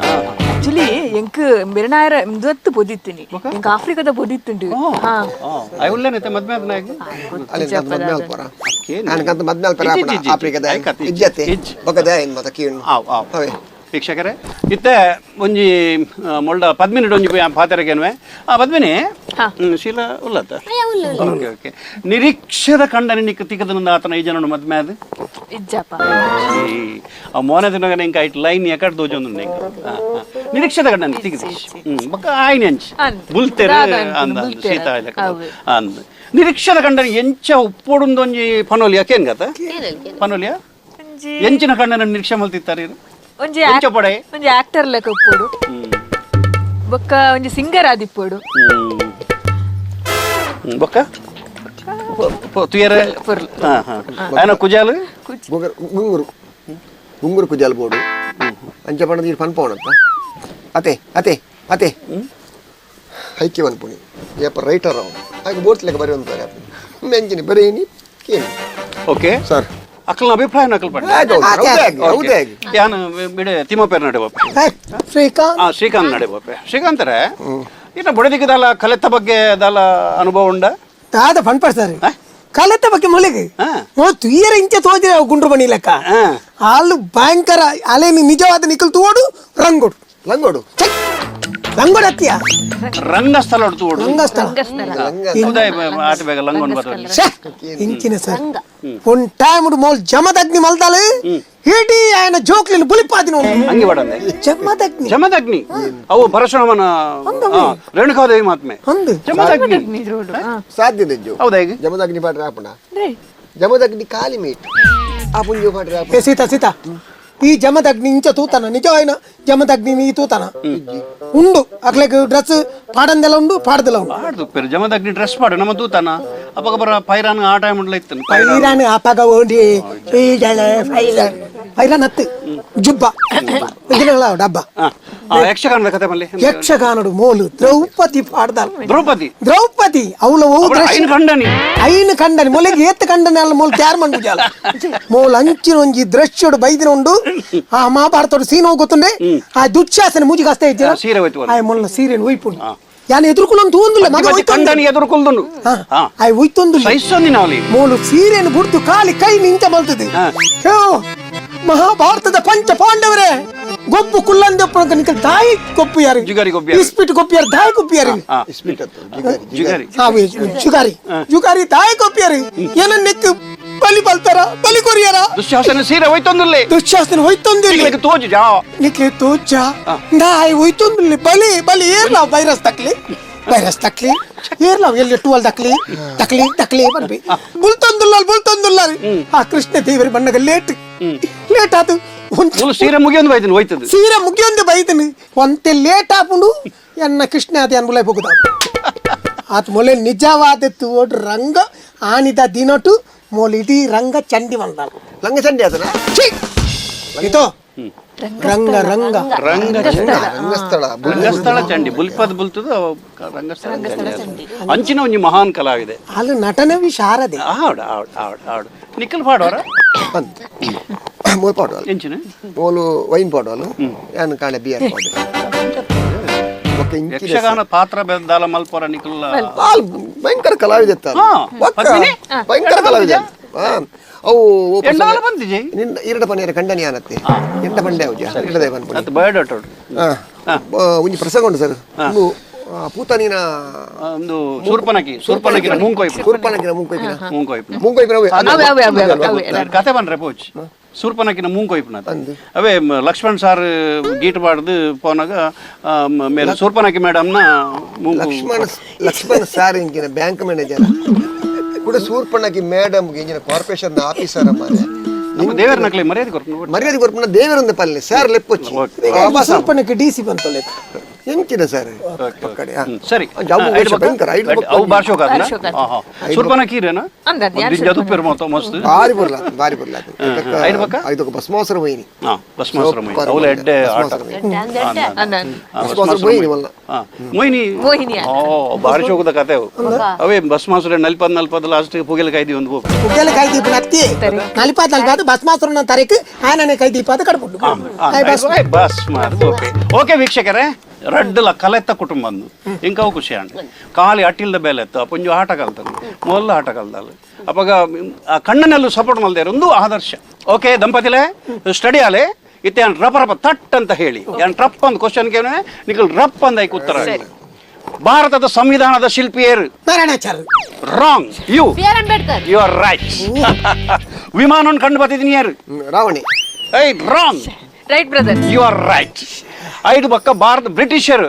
ಆಕ್ಚುಲಿ ಎಂಕ್ ಮೆರನಾಯರ ಇಂದತ್ತು ಪೊದಿತ್ತಿನಿ, ಎಂಕ್ ಆಫ್ರಿಕಾದ ಪೊದಿತ್ತುಂಡು. ಹಾ ವೀಕ್ಷಕರೇ, ಇತ್ತೆ ಒಂಜಿ ಮೊಳ್ಡ ಪದ್ಮಿನಿ ಒಂಜಿ ಪಾತೆರಗೇನುವೆ. ಆ ಪದ್ಮಿನಿ ಶೀಲಾ ಉಲ್ಲತ್ತ? Okay okay. ನಿರೀಕ್ಷದ ಕಂಡನೆ ನಿಕ್ಕ ತಿಕ್ಕದನಿಂದ ಆತನ ಈ ಜನನು ಮದ್ಮೆ ಅದು ಇಜ್ಜಪ್ಪ. ಆ ಮೋನ ದಿನಗನೆ ಇಂಕ ಐಟ್ ಲೈನ್ ಎಕಡ್ ದೋಜೊಂದು ಇಂಕ ನಿರೀಕ್ಷದ ಕಂಡನೆ ತಿಕ್ಕದ ಬೊಕ್ಕ ಆಯ್ನ ಅಂಚ್ ಬುಲ್ತೆರೆ ಅಂದ ಸೀತಾ ಅಂದ ನಿರೀಕ್ಷದ ಕಂಡನೆ ಎಂಚ ಉಪ್ಪೊಡುಂದೊಂಜಿ ಪನೋಲಿಯಾ ಕೇನ್ ಗತ ಪನೋಲಿಯಾ ಎಂಚಿನ ಕಂಡನ ನಿರೀಕ್ಷೆ ಮಲ್ತಿತ್ತಾರೆ? ಒಂಜಿ ಒಂಜಿ ಆಕ್ಟರ್ ಲೆಕ್ಕ ಉಪ್ಪೊಡು, ಬೊಕ್ಕ ಒಂಜಿ ಸಿಂಗರ್ ಆದಿಪ್ಪೊಡು, ಬೊಕ್ಕ ತುಯರೆ ಆಯನ ಕುಜಾಲು ಗುಂಗುರು ಗುಂಗುರು ಕುಜಾಲು ಬೋಡು ಅಂಚ ಪಂಡ ನೀರು ಪನ್ಪವಣಂತ ಅತೆ ಅತೆ ಅತೆ ಹೈಕೆ ಪನ್ಪುಣಿ ಏಪ ರೈಟರ್ ಅವನು ಹಾಗೆ ಬೋಟ್ಲೆಕ್ಕ ಬರೀ ಅಂತಾರೆ ಮೆಂಚಿನಿ ಬರೀನಿ ಕೇಳಿ. ಓಕೆ ಸರ್, ಅಕ್ಕಲ್ನ ಅಭಿಪ್ರಾಯ ನಕಲ್ ಪಡ್ಡೆ ಯಾನು ಬಿಡೆ ತಿಮ್ಮಪ್ಪೇರ್ ನಡೆ ಬಾಪೆ, ಶ್ರೀಕಾಂತ್ ಶ್ರೀಕಾಂತ್ ನಡೆ ಬಾಪೆ. ಶ್ರೀಕಾಂತರೇ, ಇನ್ನ ಬಡದಿಗದಲ್ಲ ಕಲೆತ ಬಗ್ಗೆ ಅದಲ್ಲ ಅನುಭವ ಉಂಡ? ದಾದ ಪನ್ಪರ್ ಸರ್ ಕಲೆತ ಬಗ್ಗೆ ಮೊಲಿಗೆ ತುಯ್ಯರ ಇಂಚೆ ತೋಜಿರ ಗುಂಡ್ರು ಬಣಿ ಲೆಕ್ಕ ಆಲು ಭಯಂಕರ ಅಲೆ ನಿಜವಾದ ನಿಕಲ್ ತೋಡು ರಂಗೋಡು ಲಂಗೋಡು ರಂಗೋಡು ಅತ್ತಿಯ ರಂಗಸ್ಥಳ ತೋಡು ರಂಗಸ್ಥಳ ಆಟ ಬೇಗ ಲಂಗೋನ್ ಬರ್ತದೆ ಇಂಚಿನ ಸರ್ ಒಂದ್ ಟೈಮ್ ಮೋಲ್ ಜಮದಗ್ನಿ ಮಲ್ದಾಲೆ ಇಡೀ ಆಯನ ಜೋಕ್ಲಿನ ಬುಲಿಪಾದಿನ ಹಂಗೆ ಬಡಂದೆ ಜಮದಗ್ನಿ ಜಮದಗ್ನಿ ಅವು ಪರಶುರಾಮನ ರೇಣುಕಾದೇವಿ ಮಹಾತ್ಮೆ ಜಮದಗ್ನಿ ಸಾಧ್ಯದ ಹೌದಾ? ಈಗ ಜಮದಗ್ನಿ ಪಾಡ್ರೆ ಆಪಣ ಜಮದಗ್ನಿ ಕಾಲಿ ಮೀಟ್ ಆ ಪುಂಜು ಪಾಡ್ರೆ ಆಪಣ. ಸೀತಾ ಸೀತಾ ಈ ಜಮದಗ್ನಿ ಇಂಚ ತೂತನ ನಿಜವಾಯಿನ ಜಮದಗ್ನಿ ಈ ತೂತನ ಉಂಡು ಅಕ್ಲೆಗ್ ಡ್ರೆಸ್ ಪಾಡಂದೆಲ್ಲ ಉಂಡು ಪಾಡದೆಲ್ಲ ಉಂಡು ಪಾಡ್ದು ಪೇರು ಜಮದಗ್ನಿ ಡ್ರೆಸ್ ಪಾಡು ನಮ್ಮ ತೂತನ ಅಪಗ ಬರ ಪೈರಾನ್ ಆ ಟೈಮ್ ಉಂಡ್ಲ ಇತ್ತು ಪೈರಾನ್ ಅಪಗ ಓಡಿ ಪೈರಾನ್ ಹತ್ತು ಜುಬ್ಬ ಇದನ್ನೆಲ್ಲ ಡಬ್ಬ. ಯಕ್ಷಗಾನದ ಕಥೆ ಮಲ್ಲಿ ಯಕ್ಷಗಾನಡು ಮೋಲು ದ್ರೌಪದಿ ಪಾಡ್ದಾಳ. ದ್ರೌಪದಿ ದ್ರೌಪದಿ ಅವಳ ಐನು ಕಂಡನಿ ಐನು ಕಂಡನಿ ಮೊಲೆಗೆ ಏತ್ ಕಂಡನಿ ಅಲ್ಲ ಮೋಲ್ ತ್ಯಾರ್ ಮಂಡು ಮೋಲ್ ಅಂಚಿನ ಒಂಜಿ ದೃಶ್ಯಡು ಬೈದಿನ ಉಂಡು ಆ ಮಹಾಭಾರತೋಡು ಸೀನ್ ಹೋಗುತ್ತುಂಡೆ ಆ ದುಚ್ಚಾಸನ ಮೂಜಿ ಕಾಸ್ತ ಇಜ್ಜ ಸೀರೆ ಹೋಯ್ತು ಆ ಮೊಲ್ಲ ಸೀರೆ ಒಯ್ಪುಂಡು ಯಾನ್ ಎದುರುಕುಲಂತ ತೂಂದುಲ್ಲ ಮಗ ಕಂಡನಿ ಎದುರುಕುಲ್ದುಂಡು ಆಯ್ ಒಯ್ತೊಂದು ಸಹಿಸೊಂದಿನ ಅವಲಿ ಮೋಲು ಸೀರೆಯನ್ನು ಬುಡ್ದು ಕಾಲಿ ಕೈ ನಿಂಚ ಮಲ್ತದೆ. ಮಹಾಭಾರತದ ಪಂಚ ಪಾಂಡವರೇ ಗೊಬ್ಬು ಕುಲ್ಲಂದೆ ನಿಖಲ್ ತಾಯಿ ಗೊಪ್ಪು ಯಾರು ಜುಗಾರಿ ಗೊಬ್ಬು ಯಾರು? ಇಸ್ಪಿಟ್ ಗೊಪ್ಪು ಯಾರು ತಾಯಿ ಗೊಪ್ಪು ಯಾರು ಇಸ್ಪಿಟ್ ಜುಗಾರಿ ಜುಗಾರಿ ಜುಗಾರಿ ತಾಯಿ ಗೊಪ್ಪು ಯಾರು ಏನ ನೆಕ್ಕು ಬಲಿ ಬಲ್ತಾರ ಬಲಿ ಕೊರಿಯಾರ ದುಶ್ಯಾಸನ ಸೀರೆ ಹೋಯ್ತೊಂದುಲ್ಲೆ ದುಶ್ಯಾಸನ ಹೋಯ್ತೊಂದಿಲ್ಲ ತೋಜು ಜಾ ನಿಕ್ಲೆ ತೋಜ ನಾಯಿ ಹೋಯ್ತೊಂದಿಲ್ಲ ಬಲಿ ಬಲಿ ಏರ್ಲ ವೈರಸ್ ತಕ್ಲಿ ವೈರಸ್ ತಕ್ಲಿ ಏರ್ಲ ಎಲ್ಲಿ ಟುವಲ್ ತಕ್ಲಿ ತಕ್ಲಿ ತಕ್ಲಿ ಬರ್ಬಿ ಬುಲ್ತೊಂದುಲ್ಲ ಬುಲ್ತೊಂದುಲ್ಲ ಆ ಕೃಷ್ಣ ದೇವರ ಬಣ್ಣಗ ಲೇಟ್ ಲೇಟ್ ಆತು ಸೀರೆ ಮುಗಿಯೊಂದು ಬೈತೀನಿ ಹೋಯ್ತದೆ ಸೀರೆ ಮುಗಿಯೊಂದು ಬೈತೀನಿ ಒಂತೆ ಲೇಟ್ ಆಪುಂಡು ಎನ್ನ ಕೃಷ್ಣ ಅದೇ ಅನ್ಬುಲೈ ಹೋಗುದ ಆತ ಮೊಲೆ ನಿಜವಾದ ತೋಡು ರಂಗ ಆನಿದ ದಿನಟು ಮೋಲ್ ಇಡೀ ರಂಗ ಚಂಡಿ ಬಂದ ರಂಗ ಚಂಡಿ ಆತನ ಇತೋ ರಂಗ ರಂಗ ರಂಗಸ್ಥಳ ರಂಗಸ್ಥಳ ಚಂಡಿ ಬುಲ್ಪದ್ ಬುಲ್ತದ ರಂಗಸ್ಥಳ ಚಂಡಿ ಅಂಚಿನ ಒಂಜಿ ಮಹಾನ್ ಕಲಾವಿದೆ ಅಲ್ಲಿ ನಟನೆ ವಿಶಾರದೆ ಆವಡ ಆವಡ ಆವಡ ಆವಡ ನಿಖಲ್ ಪಾಡೋರ ಬಂತು ಮೂರು ಪಾಡೋಲ್ಲ ಎಂಚಿನ ಮೋಲು ವೈನ್ ಪಾಡೋಲು ಯಾನು ಕಾಣೆ ಬಿಯರ್ ಪಾಡು ಯಕ್ಷಗಾನ ಪಾತ್ರ ಬೆದ್ದಾಲ ಮಲ್ಪೊರ ನಿಖಲ್ ಭಯಂಕರ ಕಲಾವಿದೆ ಭಯಂಕರ ಕಲಾವಿದೆ ಅವು ನಿನ್ನ ಇರಡ ಪನೇರ ಖಂಡನಿ ಆನತ್ತೆ ಎಂಡ ಪಂಡೆ ಅವು ಇಡದೆ ಪನ್ಪುನಿ ಬಯೋಡಾಟಾ ಒಂಜಿ ಪ್ರಸಂಗ ಉಂಟು ಸರ್ ಒಂದು ಪೂತನಿನ ಒಂದು ಶೂರ್ಪನಕಿ ಶೂರ್ಪನಕಿನ ಮೂಂಕೊಯ್ಪು ಶೂರ್ಪನಕಿನ ಮೂಂಕೊಯ್ಪಿನ ಮೂಂಕೊಯ್ಪು ಮೂಂಕೊಯ್ಪಿನ ಕತೆ ಬಂದ್ರೆ ಪೋಚ್ ಶೂರ್ಪನಕಿನ ಮೂಂಕೊಯ್ಪುನ ಅವೇ ಲಕ್ಷ್ಮಣ್ ಸಾರ್ ಗೀಟ್ ಬಾಡ್ದು ಪೋನಾಗ ಮೇಲೆ ಶೂರ್ಪನಕಿ ಮೇಡಮ್ನ ಲಕ್ಷ್ಮಣ ಲಕ್ಷ್ಮಣ್ ಸಾರ್ ಇಂಕಿನ ಬ್ಯಾಂಕ್ ಮ್ಯಾನೇಜರ್ ಕೂಡ ಶೂರ್ಪನಕಿ ಮೇಡಮ್ ಇಂಜಿನ ಕಾರ್ಪೊರೇಷನ್ ಆಫೀಸರ್ ಮಾರೆ ದೇವರ ನಕಲಿ ಮರ್ಯಾದೆ ಕೊರ್ಪುನ ಮರ್ಯಾದೆ ಕೊರ್ಪುನ ದೇವರೊಂದು ಪಲ್ಲೆ ಸರ್ ಲೆಪ್ಪೊಚ್ಚಿ ಶೂರ್ಪನಕಿ ಡಿ ಸಿ ಬಂತೊಲೆ ಎಂಚಿನ ಸರ್ ಸರಿ ಅವು ಭಾಷೋಕ ಶೂರ್ಪನಕಿ ಇರೇನಾ ಜದುಪೇರು ಮೊತ್ತ ಮಸ್ತ್ ಬಾರಿ ಬರ್ಲ ಬಾರಿ ಬರ್ಲ ಐದೊಕ್ಕ ಭಸ್ಮಾಸುರ ಮೊಯಿನಿ ಭಸ್ಮಾಸುರ ಮೊಯಿನಿ ಅವಲ ಎಡ್ಡೆ ಆಟ ಭಸ್ಮಾಸುರ ಮೊಯಿನಿ ಮಲ್ಲ ಮೊಯಿನಿ ಮೋಹಿನಿ ಓ ಬಾರಿ ಶೋಕದ ಕತೆ ಅವು ಅವೇ ಭಸ್ಮಾಸುರ ನಲ್ಪದ್ ನಲ್ಪದ್ ಲಾಸ್ಟ್ ಪುಗೆಲ್ ಕಾಯ್ದಿ ಒಂದು ಪುಗೆಲ್ ಕಾಯ್ದಿ ನತ್ತಿ ನಲ್ಪದ್ ನಲ್ಪದ್ ಭಸ್ಮಾಸುರನ ತಾರೀಕು ಆನನೆ ಕೈದೀಪಾದ ಕಡಪುಡ್ಡು ಭಸ್ಮ ಓಕೆ ಓಕೆ ವೀಕ್ಷಕರೇ ರಡ್ಡಲ ಕಲೆತ್ತ ಕುಟುಂಬ ಇಂಕವು ಖುಷಿ ಅಂಡ್ ಖಾಲಿ ಅಟ್ಟಿಲ್ದ ಬೇಲೆ ಎತ್ತು ಪೊಂಜು ಆಟ ಕಲ್ತನು ಮೊಲ್ಲ ಆಟ ಕಲ್ದಲ್ಲ ಅಪ್ಪಗ ಆ ಕಣ್ಣನೆಲ್ಲೂ ಸಪೋರ್ಟ್ ಮಲ್ದೇರು ಒಂದು ಆದರ್ಶ ಓಕೆ ದಂಪತಿಲೇ ಸ್ಟಡಿ ಆಲೆ ಇತ್ತೆ ರಪ ರಪ ತಟ್ ಅಂತ ಹೇಳಿ ಯಾನ್ ರಪ್ ಅಂದ್ ಕ್ವಶನ್ ಕೇಳಿ ನಿಖಲ್ ರಪ್ ಅಂದ ಐಕ್ ಉತ್ತರ ಭಾರತದ ಸಂವಿಧಾನದ ಶಿಲ್ಪಿಯರು Narayanachari wrong you B R Ambedkar you are right ವಿಮಾನವನ್ನು ಕಂಡು ಬರ್ತಿದ್ದೀನಿ ಯಾರು Ravani I wrong right brother you are right ಐದು ಬಕ್ಕ Bharat ಬ್ರಿಟಿಷರ್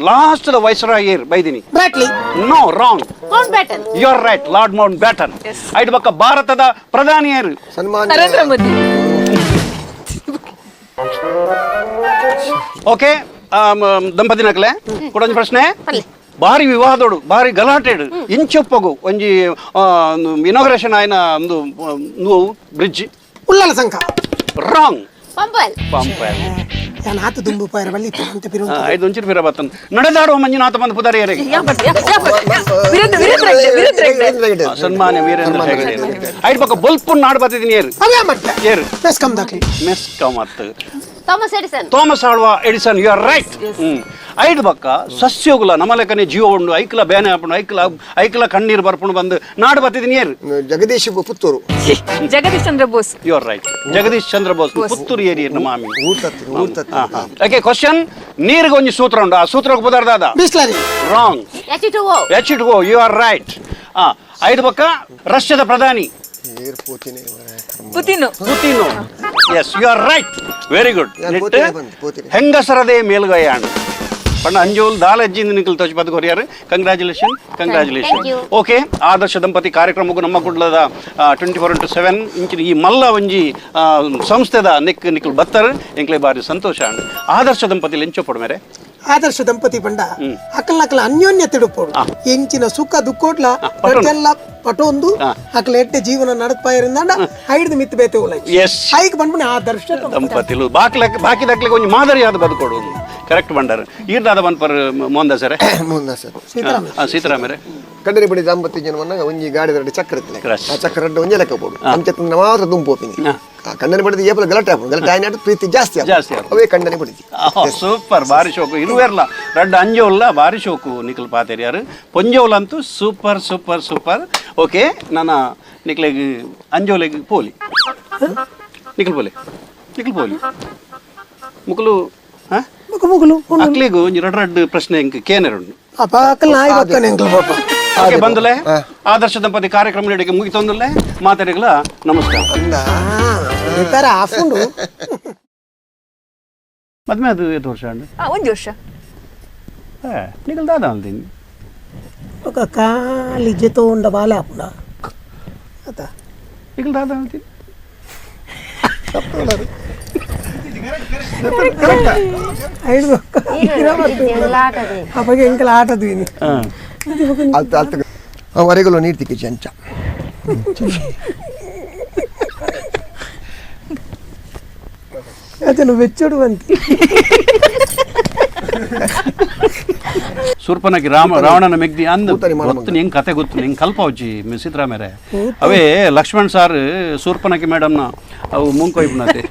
last the viceroy ಬೈದಿನಿ Bradley no wrong Mountbatten you are right lord Mountbatten ಐದು ಬಕ್ಕ ಭಾರತದ ಪ್ರಧಾನಿಯರು ಸನ್ಮಾನ್ಯ ನರೇಂದ್ರ ಮೋದಿ ಓಕೆ ದಂಪತಿ ನಕಲೆ ಕೊಡೊಂಜಿ ಪ್ರಶ್ನೆ ಭಾರಿ ವಿವಾದೋಡು ಭಾರಿ ಗಲಾಟೆಡು ಇಂಚೊಪ್ಪಗು ಒಂಜಿ ಇನಾಗ್ರೇಷನ್ ಆಯ್ನ ಒಂದು ನೋವು ಬ್ರಿಡ್ಜ್ ಉಳ್ಳಲ ಸಂಕ ರಾಂಗ್ ಪಂಪಲ್ ಪಂಪಲ್ ನಾನು ಆತ ದುಂಬು ಪೈರ ಬಳ್ಳಿ ಅಂತ ಪಿರು ಐದು ಒಂಚಿರು ಪಿರ ಬತ್ತನ್ ನಡೆದಾಡುವ ಮಂಜುನಾಥ ಬಂದು ಪುದಾರಿಯರಿಗೆ ಸನ್ಮಾನ್ಯ ವೀರೇಂದ್ರ ಹೆಗಡೆ ಐದು ಪಕ್ಕ ಬೊಲ್ಪು ನಾಡು ಬತ್ತಿದ್ದೀನಿ ಏರು ಅವೇ ಮತ್ತೆ ಏರು ಮೆಸ್ಕಮ್ ದಾಖಲಿ ಮೆಸ್ಕಮ್ ಅತ್ತು Thomas Edison Thomas Alva Edison you are right ಐದು ಬಕ್ಕ ಸಸ್ಯೋಗುಲ ನಮ್ಮ ಲೆಕ್ಕನೆ ಜೀವ ಉಂಡು ಐಕ್ಲ ಬೇನೆ ಹಾಪುಂಡು ಐಕ್ಲ ಐಕ್ಲ ಕಣ್ಣೀರು ಬರ್ಪುಂಡು ಬಂದು ನಾಡು ಬತ್ತಿದ್ದೀನಿ ಏರು Jagadish Puttur Jagadish Chandra Bose you are right Jagadish Chandra Bose Puttur area ನಮ್ಮ ಮಾಮಿ ಓಕೆ ಕ್ವಶನ್ ನೀರಿಗೆ ಒಂಜಿ ಸೂತ್ರ ಉಂಡು ಆ ಸೂತ್ರಕ್ಕೆ ಪುದಾರ್ದಾದ Bisleri wrong H2O H2O you are right ಐದು ಪಕ್ಕ ರಷ್ಯಾದ ಪ್ರಧಾನಿ Putin Putin yes you are right very good ಹೆಂಗಸರದೇ ಮೇಲ್ಗೈಯಾಣ ಪಣ್ಣ ಅಂಜೋಲ್ ದಾಲಜ್ಜಿಂದ Nikhil ತೋಚ್ ಕೊರಿಯಾರು congratulation congratulation okay ಆದರ್ಶ ದಂಪತಿ ಕಾರ್ಯಕ್ರಮಕ್ಕೂ ನಮ್ಮ ಕುಡ್ಲದ 24x7 ಇಂಚಿನ ಈ ಮಲ್ಲ ಒಂಜಿ ಸಂಸ್ಥೆದ ನಿಕ್ ನಿಖಲ್ ಬತ್ತರ್ ಎಂಕ್ಲೆ ಬಾರಿ ಸಂತೋಷ ಅಂಡ್ ಆದರ್ಶ ದಂಪತಿ ಎಂಚೋ ಪಡು ಮೇರೆ ಆದರ್ಶ ದಂಪತಿ ಪಂಡ ಅಕಲ್ ಅಕಲ ಅನ್ಯೋನ್ಯ ತಿಡುಪೋಡು ಎಂಚಿನ ಸುಖ ದುಃಖೋಟ್ಲ ಎಲ್ಲ ಪಟೊಂದು ಅಕಲ ಎಟ್ಟೆ ಜೀವನ ನಡಪಾಯರಿಂದ ಐದು ಮಿತ್ ಬೇತೆ ಉಲ್ಲ ಐಕ್ ಬಂದ್ಬಿಡ ಆದರ್ಶ ದಂಪತಿಲು ಬಾಕಿ ದಕ್ಲಿಗೆ ಒಂಜಿ ಮಾದರಿಯಾದ ಬದುಕೋಡು ಕರೆಕ್ಟ್ ಬಂಡಾರ ಈರ್ದಾದ ಬಂದ್ಪರ್ ಮೋಹನ್ ಮೋಹನ್ ಸೀತಾರಾಮ ಸೀತಾರಾಮರೇ ಕಡ್ಡರಿ ಬಡಿ ದಂಪತಿ ಜನವನ್ನ ಒಂಜಿ ಗಾಡಿ ಎರಡು ಚಕ್ರ ಇತ್ತಲೆ ಆ ಚಕ್ರ ಎರಡು ಒಂಜಿ ಲೆಕ್ಕ ಬೋಡು ಅಂಚೆ ಮಾತ್ರ ದುಂಪು ಹೋಪಿನಿ ಕಣ್ಣನೆ ಬಡಿದು ಏಪಲ ಗಲಾಟೆ ಆಪುಂಡು ಗಲಾಟೆ ಆಯ್ನಾಟ ಪ್ರೀತಿ ಜಾಸ್ತಿ ಜಾಸ್ತಿ ಅವೇ ಕಣ್ಣನೆ ಬಡಿದು ಸೂಪರ್ ಬಾರಿ ಶೋಕು ಇರುವೆರ್ಲ ರಡ್ಡ ಅಂಜೋಲ್ಲ ಬಾರಿ ಶೋಕು ನಿಖಲ್ ಪಾತೆರಿಯಾರು ಪೊಂಜೋಲ್ ಅಂತೂ super super super okay ನನ್ನ ನಿಕ್ಲೆಗ್ ಅಂಜೋಲೆಗ್ ಪೋಲಿ ನಿಖಲ್ ಪೋಲಿ ನಿಖಲ್ ಪೋಲಿ ಮುಕುಲು ಮುಗುಲು ಅಕ್ಲೆಗ್ ಒಂಜಿ ರಡ್ಡ ರಡ್ಡ ಪ್ರಶ್ನೆ ಇಂಕ್ ಕೇನರುಂಡು ಅಪ್ಪ ಅಕ್ಕಲ್ ನಾಯಿ ಬಕ್ಕನೆ ಎಂಕಲ್ ಪಾಪ ಓಕೆ ಬಂದುಲೆ ಆದರ್ಶ ದಂಪತಿ ಕಾರ್ಯಕ್ರಮ ನಡಿಗೆ ಮುಗಿತೊಂದುಲೆ ಮಾತಾಡಿಗಳ ನಮಸ್ಕಾರ ರಿಪೇರ್ ಆಫುಂಡು ಮದ್ಮೆ ಅದು ಎಷ್ಟು ವರ್ಷ ಅಂಡು ಒಂದು ವರ್ಷ ನಿಗಲ್ ದಾದ ಅಂತೀನಿ ఒక ಖಾಲಿ ಜೆತೋ ಉಂಡ ಬಾಲೆ ಆಪುಂಡ ಅತ ನಿಗಲ್ ದಾದ ಅಂತೀನಿ ಅಪ್ಪಗೆ ಎಂಕಲ್ ಆಟದ ಅಲ್ತ ಅಲ್ತ ವರೆಗಲು ನೀರು ತಿಕ್ಕಿ ಚಂಚ ಅತನು ಬೆಚ್ಚೊಡು ಬಂತಿ. ಸೂರ್ಪನಕಿ ರಾಮ ರಾವಣನ ಮೆಗ್ದಿ ಅಂದ್. ಕೂತನಿ ಮಾನಮಂಗ. ಗೊತ್ತು ನಿಂಗೆ, ಕತೆ ಗೊತ್ತು ನಿಂಗೆ, ಕಲ್ಪವಚ್ಚಿ ಸಿದ್ದರಾಮೇರೆ. ಅವೇ ಲಕ್ಷ್ಮಣ್ ಸಾರ್ ಸೂರ್ಪನಕಿ ಮೇಡಮ್ನ ಅವು ಮುಂಕೊಯ್ಪುನತೆ.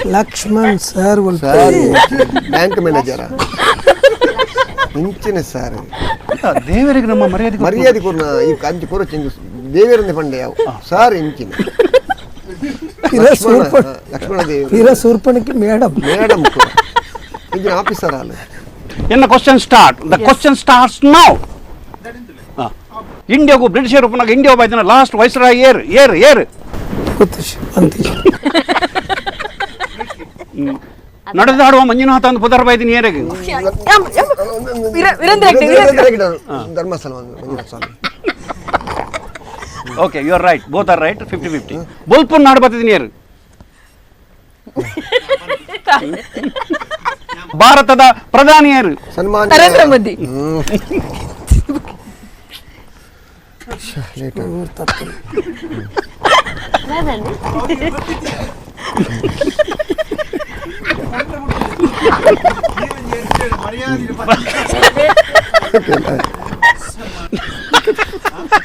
ಲಕ್ಷ್ಮಣ್ ಸರ್. ಸರ್, ಬ್ಯಾಂಕ್ ಮ್ಯಾನೇಜರ ಇಂಚಿನ ಸರ್. ದೇವರಿಗೆ ನಮ್ಮ ಮರ್ಯಾದೆ ಕೊಟ್ಟು- ಮರ್ಯಾದೆ ಕೊರ್ನ ಈ ಕಂಚಿ ಕೊರಚಿ ದೇವರಂದೆ ಪಂಡೆ ಯಾವ ಸರ್ ಇಂಚಿನ. ಪಿರ ಲಕ್ಷ್ಮಣ. ಸೂರ್ಪ ಲಕ್ಷ್ಮಣ ದೇವ. ಪಿರ ಸೂರ್ಪನಕಿ ಮೇಡಮ್. ಮೇಡಮ್ ಇಂಚಿನ ಆಫೀಸರ್ ಅಲ್ಲ. ಎನ್ನ question start, the question starts now. ಇಂಡಿಯಾಗೂ ಬ್ರಿಟಿಷರ್ ಉಪನಾಗ ಇಂಡಿಯಾ ಬಾಯ್ದಿನ ಲಾಸ್ಟ್ ವೈಸ್ರಾಯ್ ಏರ್ ಏರ್ ಏರ್? ಗೊತ್ತು ಅಂತಿ. ನಡೆದಾಡುವ ಮಂಜುನಾಥ ಅಂತ ಪುದರ್ ಬಾಯ್ದಿನ ಏರೆಗೆ? ವೀರೇಂದ್ರ ಹೆಗ್ಡೆ, ವೀರೇಂದ್ರ ಹೆಗ್ಡೆ, ಧರ್ಮಸ್ಥಳ ಒಂದು Manjunatha Swami. Okay, you are right, both are right, 50-50. ಬೊಲ್ಪುನ್ ನಾಡು ಬತ್ತಿದ್ದೀನಿ ಏರು? ಭಾರತದ ಪ್ರಧಾನಿ ಏರು? ಸನ್ಮಾನ್ಯ Narendra Modi. Late.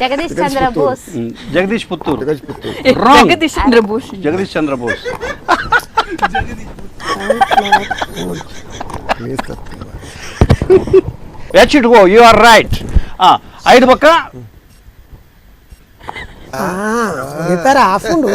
Jagadish Chandra Bose. Jagadish Puttur. Jagadish Puttur. Wrong. Jagadish Chandra Bose. Jagadish Chandra Bose. Please ತಪ್ಪು. H it go, you are right. ಐದು ಪಕ್ಕ. ಈ ಆಫ್ ಉಂಡು.